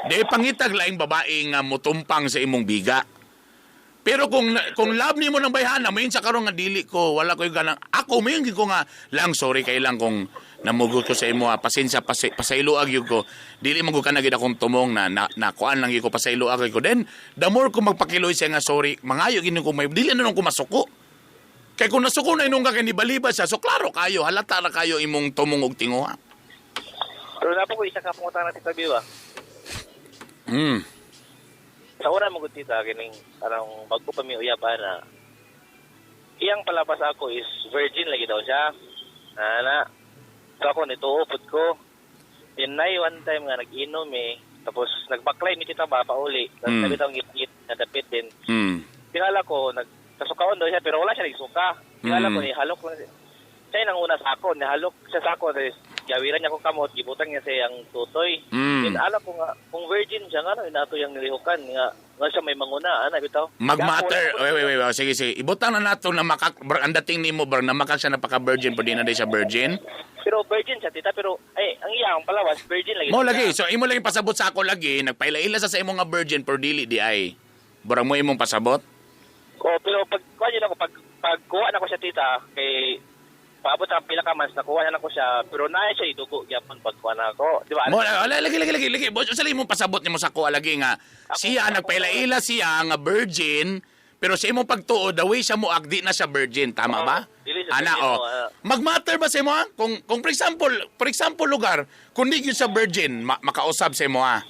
di pangitag laing babae nga motumpang sa imong biga. Pero kung love nimo ng bayhana, mayon sa karon nga dili ko, wala koy ganang ako mayon gid ko nga lang sorry kay lang kung namugot ko sa imo, pasensya pasayloag gyud ko. Dili man gud kana gid akong tumong na kuan lang gyud ko, pasayloag ko. Then the more ko magpakiloy siya nga sorry, mangayo gid ko may dili na nung ko masuko. Kay kung nasuko na inong ka kay nibaliba siya, so klaro kayo, halata ra kayo imong tumong og tinguha. Pero na po ko isa ka pangutana Tita B ba? Sa una mo gud tita kining anong bago pa mi uyab ana. Iyang palabas ako is virgin lagi daw siya. Ana. So ako nituo pud ko. Then nay one time nga nag-inom eh, tapos nagbaklay mi tita ba pauli. Tapos nabitaw ngit na dapit din. Tingala ko nagkasukaon daw siya pero wala siya nagsuka. Tingala ko nihalok lang siya. Siya nang una sa ako, nihalok siya sa ako, tapos gawiran niya akong kamot, gibutang niya sa iyang tutoy. Then alam ko nga, kung virgin siya nga, inato yung nilihukan, nga siya may manguna, ana, bitaw. Magmatter, wait, sige, sige. Ibutang na nato na makak, ang dating nimo, bar, na makak siya napaka-virgin, pero di na din siya virgin. Pero virgin siya, tita, pero, ay, ang iya, ang palawas, virgin lagi. Mo lagi, so imo lagi pasabot sa ako lagi, nagpaila-ila sa imo nga virgin, pero dili di ay. Burang mo imong pasabot? Oh, pero pag, kuha niyo ako, pag kuha na ko siya, tita, kay, paabot ang pila ka months, nakuha na ko siya, pero naa siya idugo gyapon pagkuha na ako. Di ba? Mo, lagi, lagi. Unsa lagi mong pasabot nimo sa kuha lagi nga, siya, nagpaila-ila siya nga virgin, pero sa imong pagtuo, the way siya mo di na siya virgin. Tama ba? Ana, oh. Magmatter ba sa imo ha? Kung for example lugar, kung di gyud sa virgin, makausab sa imo ha.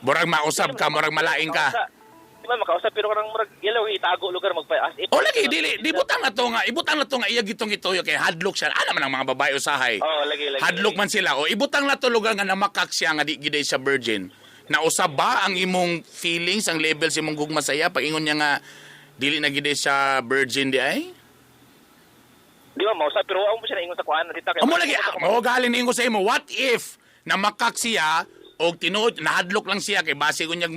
Murag mausab ka, murag malain ka. Di ba makausap pero kanang murag ilaw itago lugar magpa as if. O lagi dili di butang na to nga, ibutang na to nga iya gitong gituyo kay hadlok siya. Ana man ang mga babae usahay. Oh, lagi lagi. Hadlok man sila. O ibutang na to lugar nga namakak siya nga di gid siya virgin. Nausab ba ang imong feelings, ang level sa imong gugma sa iya pag ingon niya nga dili na gid siya virgin di ay? Di ba mausap pero wa mo siya naingon sa kuan tita kay. Amo lagi, mo galing ingon sa imo, what if namakak siya og tinuod nahadlok lang siya kay base kunyag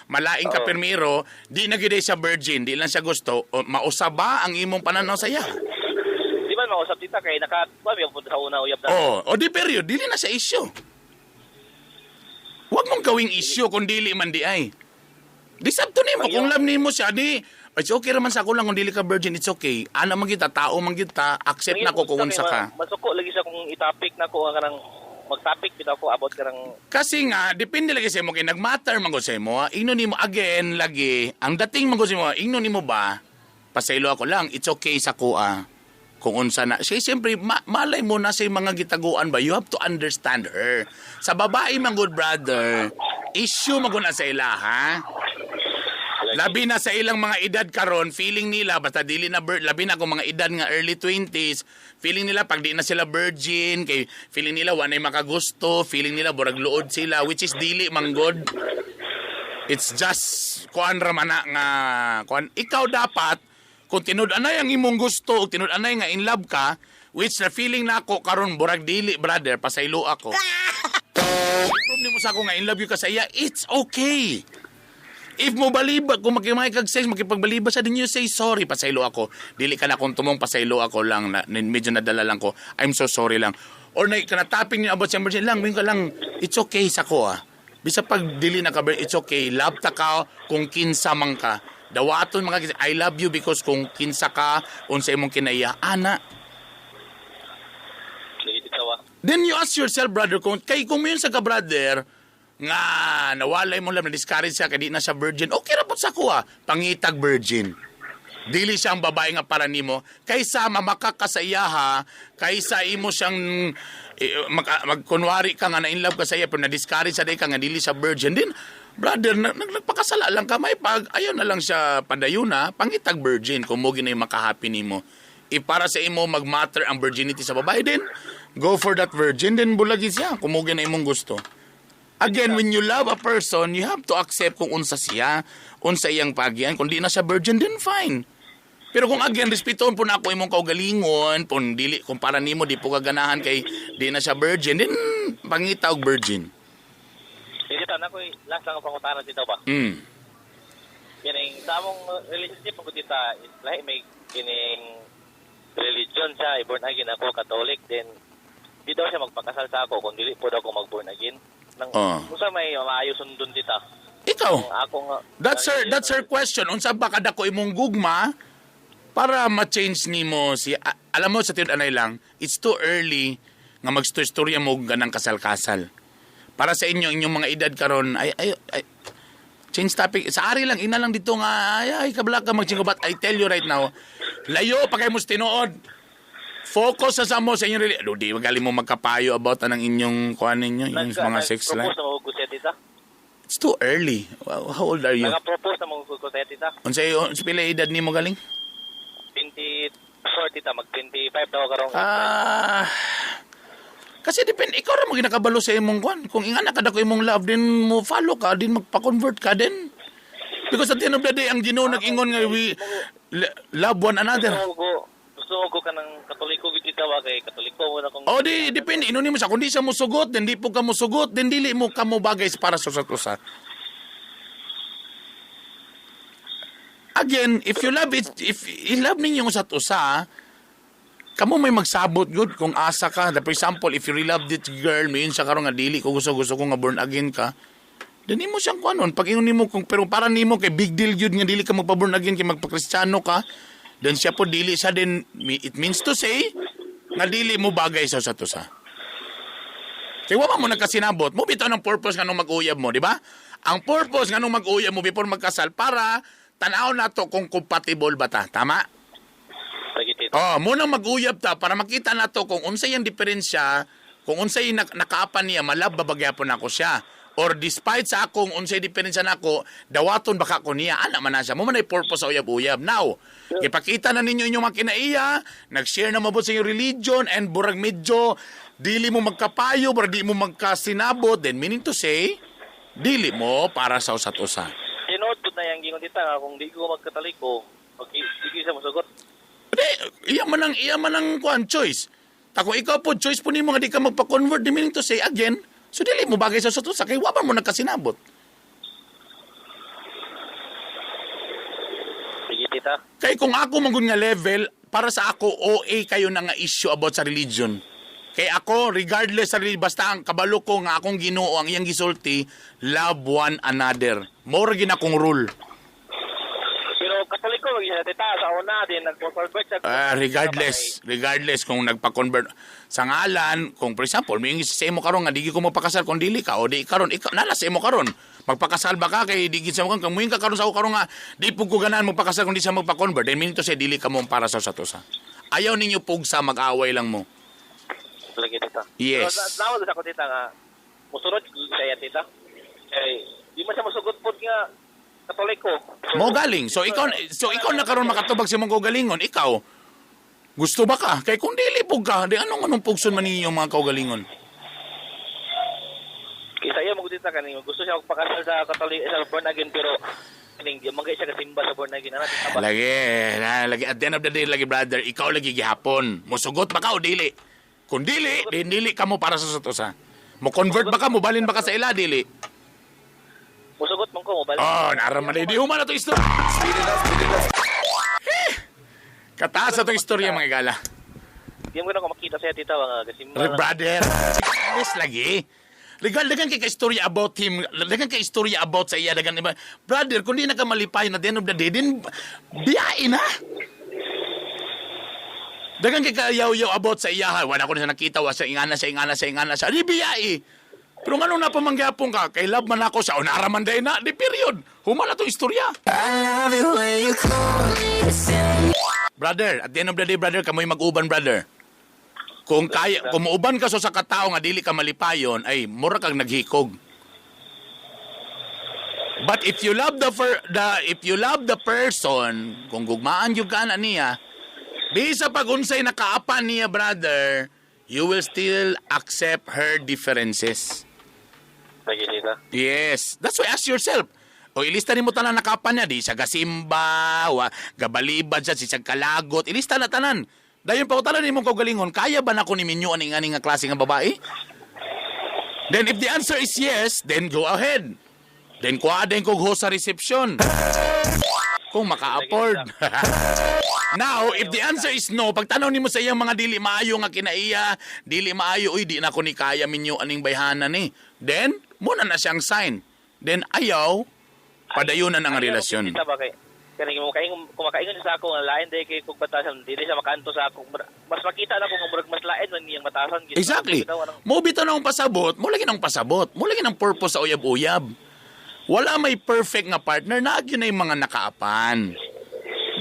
malaing ka pirmiro, di na gid siya virgin, di lang siya gusto, o, mausab ba ang imong pananaw sa iya? Di ba mausap tita kay naka kuan yung punta sa una uyab na. Oh, o di period, dili na siya issue. Huwag mong gawing issue kung dili man di ay. Di sabto nimo kung love nimo siya di it's okay raman sa ako lang kung dili ka virgin, it's okay. Ana man kita, tao man kita, accept na ko kung unsa ka. Masuko lagi siya kung i-topic na ko nga kanang mag-topic bitaw ko about kanang. Kasi nga depende lagi sa imo kay nagmatter man gud sa imo. Ingnon nimo again lagi, ang dating man gud sa imo, ingnon nimo ba pasaylo ako lang, it's okay sa kuha. Kung unsa na. Siya, siyempre, malay mo na sa mga gitaguan ba, you have to understand her. Sa babae man good brother, issue man gud na sa ila, ha? Labi na sa ilang mga edad karon, feeling nila basta dili na labi na kung mga edad nga early 20s, feeling nila pag di na sila virgin, kay feeling nila wa nay makagusto, feeling nila burag luod sila, which is dili man good. It's just kuan ra man na nga kuan. Ikaw dapat kung tinud-anay ang imong gusto o tinud-anay nga in love ka, which na feeling nako karon burag dili brother, pasaylo ako. Prove nimo sa ako nga in love you ka sa iya, it's okay. If mo baliba, kung makimay kag sex, makipagbaliba siya, then you say sorry, pasaylo ako. Dili ka na kung tumong pasaylo ako lang, na, medyo nadala lang ko. I'm so sorry lang. Or na, kanataping niyo about sa emergency lang, ka lang, it's okay sa ko ah. Bisa pag dili na ka, it's okay. Love ta ka kung kinsa man ka. Dawaton mga kinsa, I love you because kung kinsa ka, unsa imong kinaiya, ana. Then you ask yourself, brother, kung kay kung yun sa ka, brother, nga nawalay mo lang, na-discourage siya, kay di na siya virgin, okay ra po sa kuha, pangitag virgin. Dili siya ang babae nga para nimo, kaysa mamakak ka sa iya ha, kaysa imo siyang, magkunwari ka nga na in love ka sa iya, pero na-discourage sa day ka nga dili siya virgin, din, brother, nagpakasala lang ka, may pag, ayaw na lang siya padayuna, pangitag virgin, kung mo ginay makahappy nimo. If para sa imo magmatter ang virginity sa babae, din, go for that virgin, then bulagi siya, kung mo ginay imong gusto. Again, when you love a person, you have to accept kung unsa siya, unsa iyang pagyan. Kung di na siya virgin, then fine. Pero kung again, respetuon po na ako imong kaugalingon, kung dili, kung para nimo di po kaganahan kay di na siya virgin, then pangita og virgin. Dito na ko last lang ang pangutana dito ba. Kining sa among relationship ko tita, is lahi may kining religion siya, i-born again ako, Catholic, then di daw siya magpakasal sa ako kung dili po daw ko mag-born again. Nang unsa may maayo sundon tita? Ikaw. Ako nga. That's her question. Unsa ba kadako imong gugma para ma-change nimo si alam mo sa tinud anay lang, it's too early nga magstorya mo ganang kasal-kasal. Para sa inyo inyong mga edad karon ay, ay ay change topic. Sa ari lang ina lang dito nga ay, ay kabla ka mag-change but I tell you right now, layo pa kay mo sa tinuod. Focus sa mo sa inyong di magaling mo magkapayo about anang inyong kuan ninyo, yung mga sex life. Nag-propose na mo ko tita. It's too early. How old are you? Nag-propose na mo ko tita. Unsa pila edad nimo galing? 24 tita, mag 25 daw karong. Kasi depende ikaw ra mo ginakabalo sa imong kuan. Kung ingana kada ko imong love, then mo follow ka, din magpa-convert ka din. Because at the end of the day, ang Ginoo nag-ingon nga we love one another. Gusto ko ka ng Katoliko gid tita wa kay Katoliko mo na kung. O di depende inunin mo siya kung di siya musugot, then di po ka musugot, then dili mo ka mo bagay para sa usa't usa. Again, if you love it, if i-love ninyo ang usa't usa, kamo may magsabot good kung asa ka. For example, if you really love this girl, mayon siya karon nga dili ko gusto ko nga born again ka. Then nimo siyang kuanon pag ingon nimo kung pero para nimo kay big deal gyud nga dili ka magpa-born again kay magpa-Kristiyano ka. Then siya po dili siya din, it means to say nga dili mo bagay sa usa't usa. Kaya wa mo nagkasinabot, mo bitaw ng purpose nga nung mag-uyab mo, di ba? Ang purpose nga nung mag-uyab mo before magkasal para tan-aw nato kung compatible ba ta, tama? Sige tita. Oh, munang mag-uyab ta para makita nato kung unsay ang diferensya, kung unsay nakaapan niya, malab ba bagyapon nako siya. Or despite sa akong unsay diferensya nako, dawaton baka ko niya, ana man na siya. Mo man ay purpose sa uyab-uyab. Now, ipakita na ninyo inyong mga kinaiya, nag-share na mabot sa inyong religion, and burag medyo, dili mo magkapayo, burag di mo magkasinabot, then meaning to say, dili mo para sa usat usa. Tinuod pud na yang gingon, tita, nga kung di ko magkataliko, okay, di ko siya mosugot. Di, iya man ang kuan choice. Ta kung ikaw po choice po nimo nga di ka magpa-convert, di meaning to say again, so dili mo bagay sa usat usa kay wa man mo nagkasinabot. Sige, tita. Kay kung ako man gud nga level, para sa ako OA kayo na nga issue about sa religion. Kay ako regardless sa religion, basta ang kabalo ko nga akong Ginoo ang iyang gisulti, love one another. Mao ra gid akong rule. Pero Katoliko siya, tita, sa una din nagpo-convert siya. Ah, regardless kung nagpa-convert sa ngalan, kung for example, may sa imo karon nga di ko magpakasal kung dili ka o di karon ikaw nala sa imo karon. Magpakasal ba ka kay di gid sa mo kung muingon ka karon sa ako karon nga di pud ko ganahan magpakasal kung di siya magpa-convert, then meaning to say dili ka mo para sa usat usa. Ayaw ninyo pugsa, mag-away lang mo. Lagi, tita. Yes. Pero nawag sa ako, tita, nga musunod siya, tita. Eh, di man siya musugot pod nga Katoliko. So, Mo galing. So ikaw na karon makatubag sa imong kaugalingon, ikaw. Gusto ba ka? Kay kung dili pug ka, di anong anong pugson man ninyo mga kaugalingon? Kaysa iya mo, tita, kaning gusto siya magpakasal sa Katoliko sa born again pero kaning di man siya kasimba sa born again ana, tita ba? Lagi, na, lagi at the end of the day lagi, brother, ikaw lagi gihapon. Musugot ba ka o dili? Kung dili, di dili ka mo para sa usa. Mo convert ba ka, mo balin ba ka sa ila dili? Musugot man ko mo balik. Oh, naraman di human na to istorya. Eh, kataas na itong istorya, mga igala. Di mo na ko makita siya, tita, mga kasimba. Re, brother, yes lagi. Regal, dagan kay ka-istorya about him, dagan kay istorya about sa iya, dagan iba. Brother, kung di na ka malipay na the end of the day, din, biyain na. Dagan kay kayaw-yaw about sa iya, ha. Wala ko na siya nakita, wa siya ingana siya, ingana siya, ingana siya. Di biyai. Pero nganong napamangyapon ka, kay love man ako siya, o naraman day na, di period. Human na itong istorya. Brother, at the end of the day, brother, kamoy mag-uban, brother. Kung kaya, kung muuban ka sa katao nga dili ka malipayon, ay mura kag naghikog. But if you love the person, kung gugmaan gyud ka na niya, bisa pag unsay nakaapan niya, brother, you will still accept her differences. Lagi, tita. Yes. That's why ask yourself. O ilista nimo tanan nakapan niya, di siya gasimba, wa, gabalibad siya, si siya kalagot, ilista na tanan. Dayon pa tanan nimong kaugalingon, kaya ba nako ni minyo aning aning nga klase nga babae? Then if the answer is yes, then go ahead. Then kuha din kog host sa reception. Kung maka-afford. Now, if the answer is no, pagtanaw nimo sa iyang mga dili maayo nga kinaiya, dili maayo, uy, di na ko ni kaya minyo aning bayhanan ni. Then, muna na siyang sign. Then, ayaw, padayonan ang relasyon. Tita ba kay kaning mo kay kung makaingon siya sa ako nga lain day kay kog batasan, dili siya makaanto sa ako. Mas makita na ko nga murag mas lain man niyang batasan gid. Exactly. Bitaw, anong- Mo bitaw na akong pasabot, mo lagi nang pasabot, mo lagi nang purpose sa uyab-uyab. Wala may perfect nga partner, na yun na yung mga nakaapan.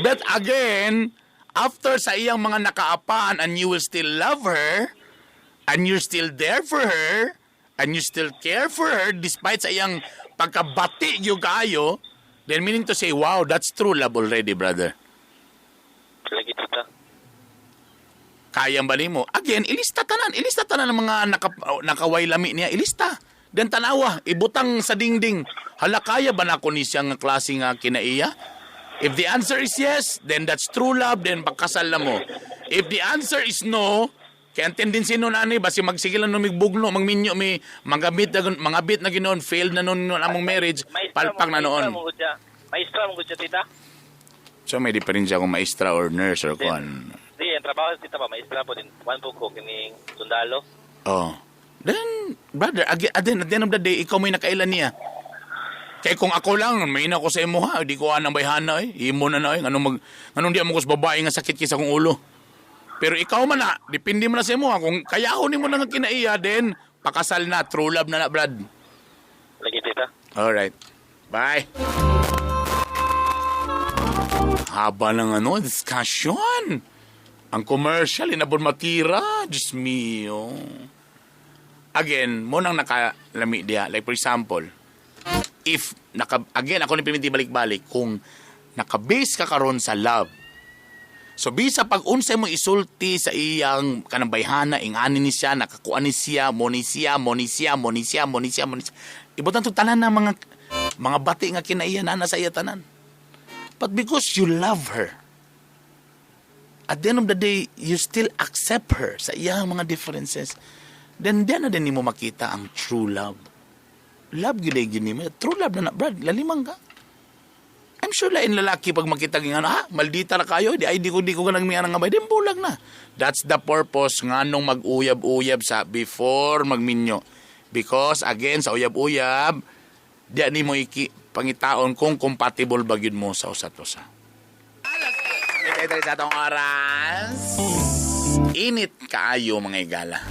But again, after sa iyang mga nakaapan and you will still love her, and you're still there for her, and you still care for her despite sa iyang pagkabati yung kaayo, then meaning to say, wow, that's true love already, brother. Lagi, tita. Kayang ba nimo? Again, ilista tanan. Ilista tanan ng mga nakaway lami niya. Ilista. Then tanawa, ibutang sa dingding. Hala, kaya ba nako ni siya nga klase nga kinaiya? If the answer is yes, then that's true love, then pagkasal na mo. If the answer is no, kaya ang tendency nun ani, basi magsige lang nung migbugno, magminyo, may mga bit na ginoon, failed na nun nun among marriage, palpak na noon. Maestra mo gud siya. Maestra mo gud siya, tita. So may diferensya kung maestra or nurse or kuan. Di, ang trabaho sa tita pa, maestra po din. One po ko, kining sundalo. Oh. Then, brother, again, at the end of the day, ikaw may nakailan niya. Kaya kung ako lang, may na ko sa imo ha, di ko anang bayhana eh. Imo na na eh. Nganong di mo ko sa babae nga sakit kaysa akong ulo. Pero ikaw man na, depende mo na sa imo ha. Kung kayahon nimo na nga kinaiya, then, pakasal na, true love na na, brad. Lagi, tita. Alright. Bye. Haba ng ano, discussion. Ang commercial, inabon matira. Diyos mio. Again, mo nang nakalami diya. Like for example, if, again, ako ni Piminti balik-balik, kung nakabase ka karon sa love, so bisa pag unsay mo isulti sa iyang kanang bayhana, ingani ni siya, nakakuan ni siya, mo ni siya, mo ni siya, mo ni siya, mo ni siya, mo ni siya. Ibutan to tanan na mga bati nga kinaiya na sa iya tanan. But because you love her, at the end of the day, you still accept her sa iyang mga differences, then diyan na din nimo makita ang true love. Love gyud ay gyud nimo. True love na na, Brad, lalimang ka. I'm sure lain lalaki pag makita nga, ha, maldita na kayo, di ay di ko ganang miya nga bay, di bulag na. That's the purpose nga nung mag-uyab-uyab sa before magminyo. Because again, sa uyab-uyab, di nimo pangitaon kung compatible ba gyud mo sa usat usa. Alas sa atong oras. Init kaayo mga igala.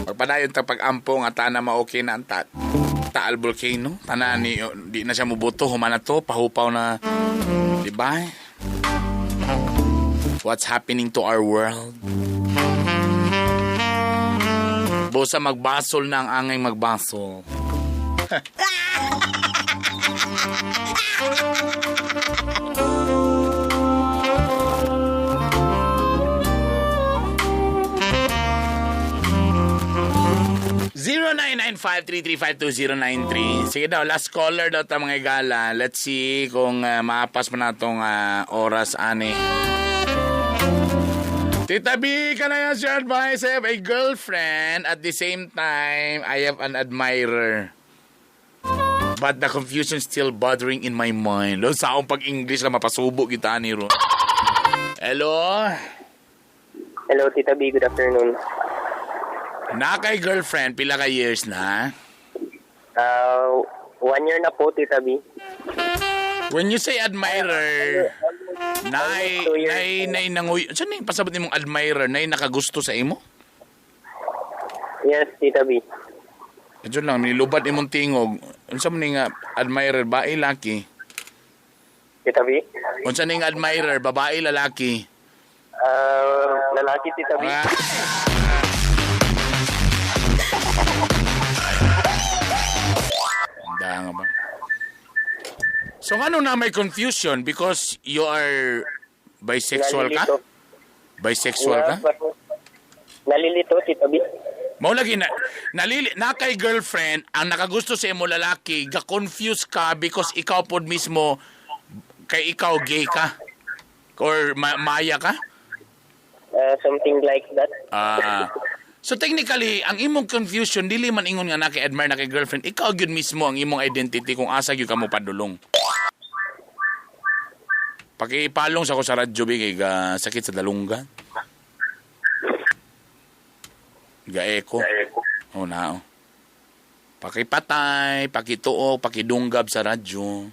Pagpadayon ta pag-ampo nga tana ma-okay na ang Taal Volcano. Tanan ni di na siya mubuto, human na to, pahupaw na, di ba? What's happening to our world? Busa magbasol na ang angay magbasol. 0995-335-2093. Sige daw, last caller daw ta mga igala. Let's see kung maapas pa na itong oras, ani. Tita B, can I ask your advice? I have a girlfriend. At the same time, I have an admirer. But the confusion still bothering in my mind. Lo, sa akong pag-English lang, mapasubo kita, ani ro. Hello? Hello, Tita B. Good afternoon. Na kay girlfriend, pila ka years na? 1 year na po, Tita B. When you say admirer, nay nanguy. Saan yung pasabot nimong admirer? Nay nakagusto sa imo? Yes, Tita B. Medyo lang, nilubad imong tingog. Unsa man nga admirer, babae, laki? Tita B? Unsa ning admirer, babae, lalaki? Lalaki, Tita B. Nga ba? So ano na may confusion because you are bisexual ka? Nalilito. Bisexual ka? Nalilito, Tita B. Mao lagi na na kay girlfriend ang nakagusto sa imo lalaki, ga-confuse ka because ikaw pod mismo kay ikaw gay ka or maya ka? Something like that. So technically, ang imong confusion dili man ingon nga naki-admire na kay girlfriend, ikaw gyud mismo ang imong identity kung asa gyud ka mo padulong. Pakipalong sa ko sa radyo bi kay sakit sa dalunggan. Ga-echo. Oh na. Oh. Pakipatay, pakituok, pakidunggab sa radyo.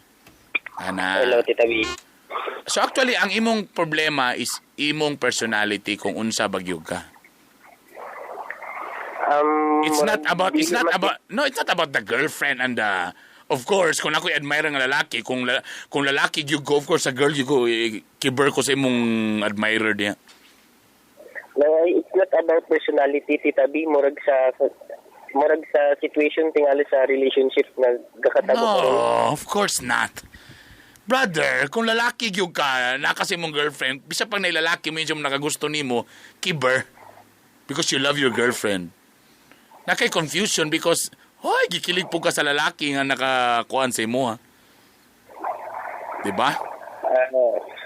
Ana. Hello, Tita B. So actually, ang imong problema is imong personality kung unsa bagyog ka. It's not about the girlfriend and the, of course, kung ako admire nga lalaki, kung lalaki you go, of course sa girl you go, kiber ko sa imong admirer diya. No, it's not about personality, Tita B. Murag sa situation tingali sa relationship na gakatabo. No, of course not. Brother, kung lalaki gyud ka, naka sa imong girlfriend, bisa pag nailalaki mo yung nakagusto nimo, kiber because you love your girlfriend. Nakay confusion because, hoy, gikilig po ka sa lalaki nga nakakuan sa imo, ha? Diba?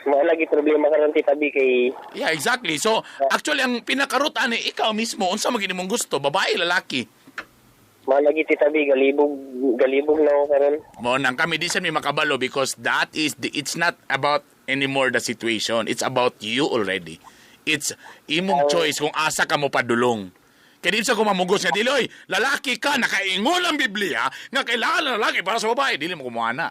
Mao lagi problema karon, Tita B, kay... Yeah, exactly. So, actually, ang pinakarot, ani, ikaw mismo, unsa magin imong gusto, babae, lalaki? Mao lagi, Tita B, galibog na ako karon. Mo nang kami, di sa mi makabalo because that is, it's not about anymore the situation. It's about you already. It's imong choice kung asa ka mo padulong. Kaya di sa kumamugos nga, dili, oy, lalaki ka, nakaingon ang Biblia, nga kailangan ng lalaki para sa babae. Dili mo kumuha na.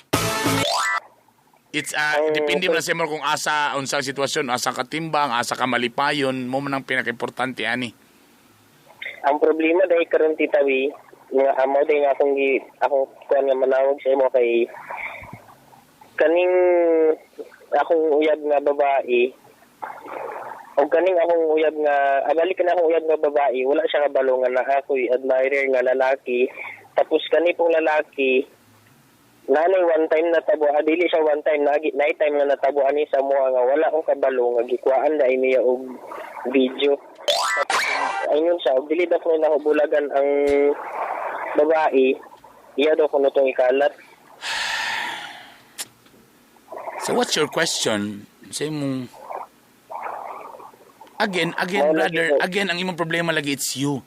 It's, depende mo na sa kung asa, unsang sitwasyon, asa ka timbang, asa ka malipayon, mo man ang pinaka-importante, ani. Ang problema dahil karon, Tita B, nga amo dahil nga akong kuan nga manawag sa imo kay kaning akong uyab nga babae, Og kaning akong uyab nga abalik na akong uyab nga babae, wala siya kabalo nga naa ako'y admirer nga lalaki. Tapos kani pong lalaki, nanay one time natabo, dili siya one time, nagi night time nga natabo ani sa mua nga wala akong kabalo nga gikuhaan dai niya og video. Tapos ayun siya, og dili daw ko na bulagan ang babae, iya daw kuno tong ikalat. So what's your question? Say mong again, Mao lagi brother, po. Again, ang imong problema lagi, it's you.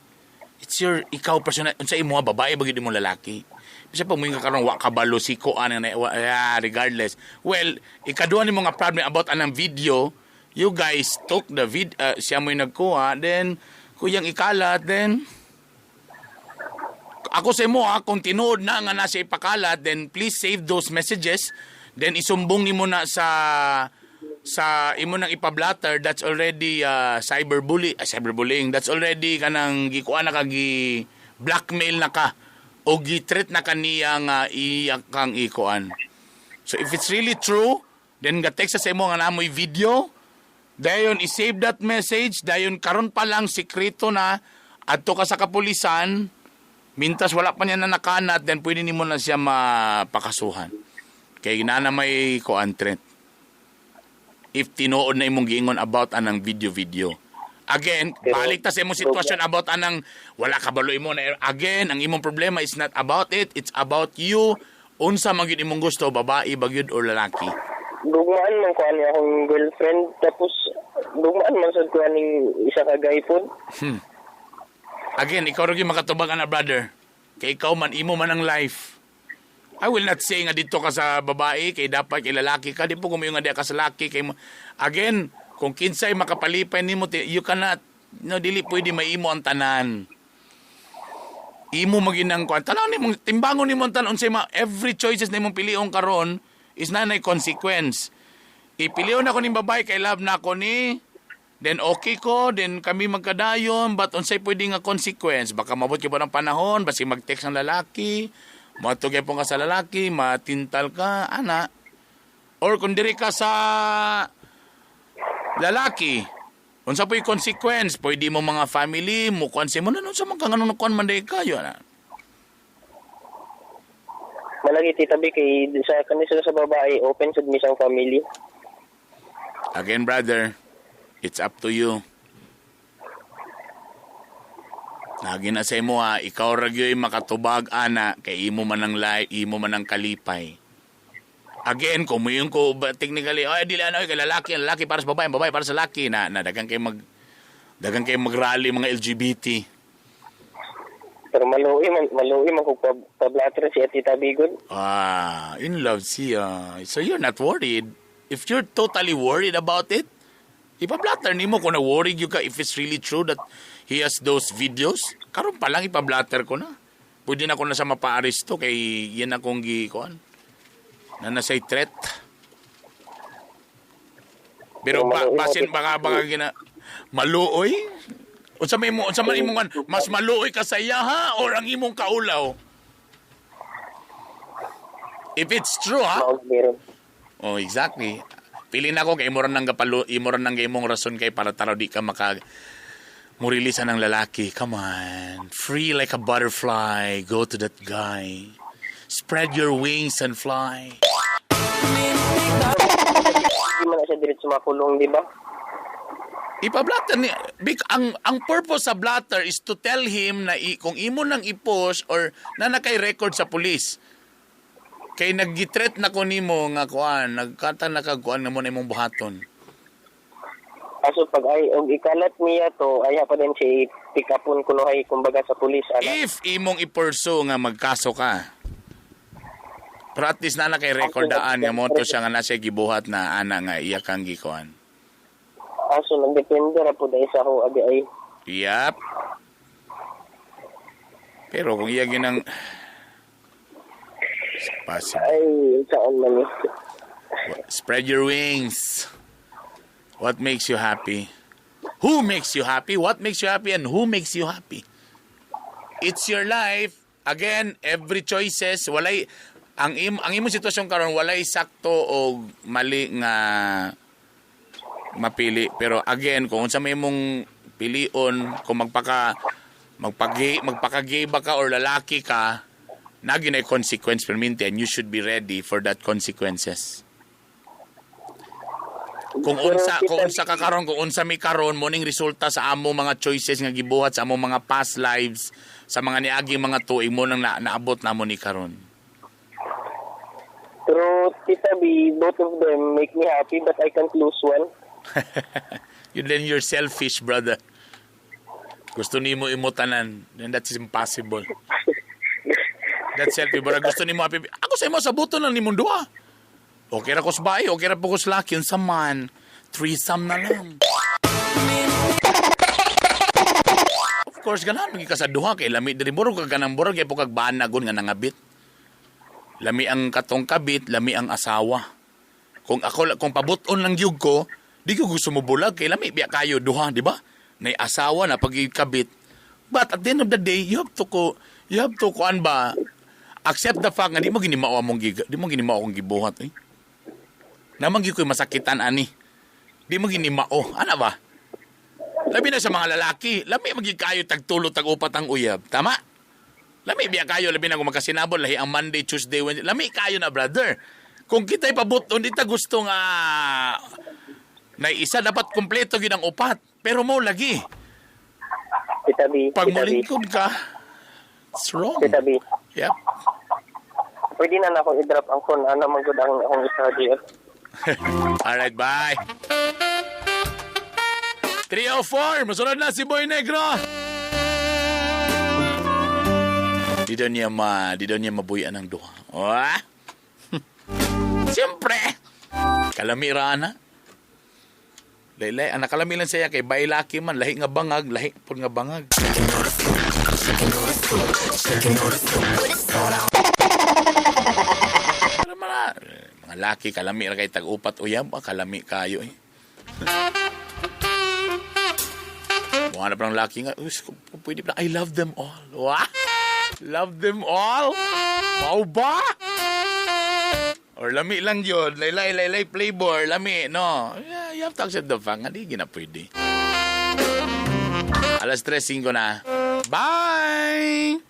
It's your, ikaw personal, unsa imo, babae ba gyud imong lalaki? Bisa pa mo yung karon wa kabalo si ko ana na yeah, regardless. Well, ikaduha nimo nga problem about anang video, you guys took the vid, siya mo yung nagkuha, then kuyang ikalat, then ako sa imo ha, kung tinuod na nga nasa ipakalat, then please save those messages, then isumbong nimo na sa imo nang ipablatter. That's already cyberbullying. That's already kanang gikuha na ka, gi blackmail na ka o gi-threat na kaniya nga iya kang ikuan. So if it's really true, then ga text sa imo nga namoy video, dayon i-save that message, dayon karon pa lang sikreto na, adto ka sa kapulisan, mintas wala pa niya na nakanat, then pwede nimo na siya mapakasuhan. Kay na may kuan, threat. If tinuod na imong giingon about anang video-video. Again, Pero- balik ta sa imong sitwasyon about anang wala ka balo imo na. Again, ang imong problema is not about it, it's about you. Unsa man gyud imong gusto, babae ba gyud or lalaki? Gugmaan man ko ani akong girlfriend, tapos gugmaan man sad ko aning isa ka guy pod. Again, ikaw ra gyud makatubag ana, brother. Kay ikaw man, imo man ang life. I will not say nga dito ka sa babae kay dapat kay lalaki ka, di po kung nga di ka sa laki kay again, kung kinsay makapalipay nimo, you cannot, no, dili pwede maimo ang tanan. Imo maginang kuan. Tanaw nimo, timbangon nimo ang tanan unsay every choices na imong pilion karon is nanay consequence. Ipilion ako ning babae kay love na ako ni, then okay ko, then kami magkadayon, but unsay pwede nga consequence? Baka mabot ba ng panahon, basi mag-text ang lalaki, matugay po ka sa lalaki, matintal ka, ana. Or kung diri ka sa lalaki, unsa po'y consequence? Pwede mo mga family, mo kuan mo na, unsa man ka nga kuan man day kayo, ana. Malagi, Tita B, kay sa kani sila sa babae open sad mi siyang family. Again, brother, it's up to you. Lagi na sa imo ha, ikaw ra gyud makatubag ana kay imo man ang life, imo man ang kalipay. Again, kung muyon ko ba, technically, ay dili ano kay lalaki, ang lalaki para sa babae, ang babae para sa lalaki na, na daghang kay mag-rally mga LGBT. Pero maluoy man kung pablatter si Tita B gud. Ah, in love siya. So you're not worried. If you're totally worried about it, ipablatter nimo kung na-worried you ka if it's really true that he has those videos. Karon pa lang ipablatter ko na. Pwede na ko na sa mapaaresto kay yan akong gikuan. Na nasa'y threat. Pero Pero maluoy basin mo, baka gina maluoy. Unsa man imong mas maluoy ka sa iya ha or ang imong kaulaw? If it's true ha. Mao meron. Oh, exactly. Pili na ako kay imo ra nang gapalo, imo ra nang imong rason kay para taraw di ka maka murilisa ng lalaki. Come on. Free like a butterfly. Go to that guy. Spread your wings and fly. Hindi man na siya diretso makulong, di ba? Ipa-blatter ni ang purpose sa blatter is to tell him na kung imo nang i-post or na nakay record sa police. Kay nag-threat na ko nimo nga kuan, nagkata na kag kuan nga mo na imong buhaton. Kaso pag ay og ikalat niya to, ay pa din siya pick upon kunohay kumbaga sa pulis ana. If imong i-pursue nga magkaso ka. Pero at least na na kay record daan nga mo to siya nga nasa gibuhat na ana nga iya kang gikuan. Aso nagdepende ra pud ay sa ako abi ay. Yep. Pero kung iya ginang possible. Ay saan man ni. Spread your wings. What makes you happy? Who makes you happy? What makes you happy? And who makes you happy? It's your life. Again, every choices, walay ang imong sitwasyon karon walay sakto o mali nga Mapili. Pero again, kung unsa may imong pilion, kung magpaka gay ba ka or lalaki ka, nagi na consequence perminti and you should be ready for that consequences. Kung unsa ka karon, kung unsa mi karon, mo ning resulta sa among mga choices nga gibuhat sa among mga past lives, sa mga niaging mga tuig mo nang naabot namo ni karon. Pero, Tita B, both of them make me happy, but I can't lose one. Then you're selfish, brother. Gusto nimo imo tanan, then that's impossible. That's selfish. Pero gusto nimo happy. Ako sa imo sa buto lang nimong duha. Okay ra ko sa bae, okay ra po ko sa laki, unsa man. Threesome na lang. Of course, ganahan magi ka sa duha kay lami diri, murag ka ganang murag kay po kag banagon nga nangabit. Lami ang katong kabit, lami ang asawa. Kung ako, kung pabuton lang gyud ko, di ko gusto mo bulag kay lami biya kayo duha, di ba? Nay asawa na pagikabit. But at the end of the day, you have to kuan ba, accept the fact nga di mo ginimao among giga, di mo ginimao akong gibuhat eh. Naman gyud ko'y masakitan ani. Di mo ginimao. Ana ba? Labi na sa mga lalaki, lami magig kayo tagtulo tag-upat ang uyab. Tama? Lami biya kayo, labi na kung magkasinabol, lahi ang Monday, Tuesday, Wednesday. Lami kayo na, brother. Kung kita'y pabuton, di ta gusto nga na isa, dapat kumpleto gyud ang upat. Pero mo lagi. Tita B, Pag Tita B, molingkod ka, it's wrong. Tita B, Yep. pwede na akong i-drop ang phone. Ano man gud ang akong i-charger. Alright, bye. 3:04, masunod na si Boy Negro. Di daw niya mabuyan ang duha. Oh? Siyempre. Kalami ra na. Laylay, ang nakalami lang siya kay bay laki man, lahi nga bangag, lahi pud nga bangag. Pero mga laki, kalami ra kay tag-upat uyab, kalami kayo eh. Mukha na parang laki nga, uy, pwede pa, I love them all. What? Love them all? Mau ba? Or lami lang yun, laylay, laylay, flavor, lami, no. Yeah, you have to accept the fact nga, di gina pwede. 3:05 na. Bye!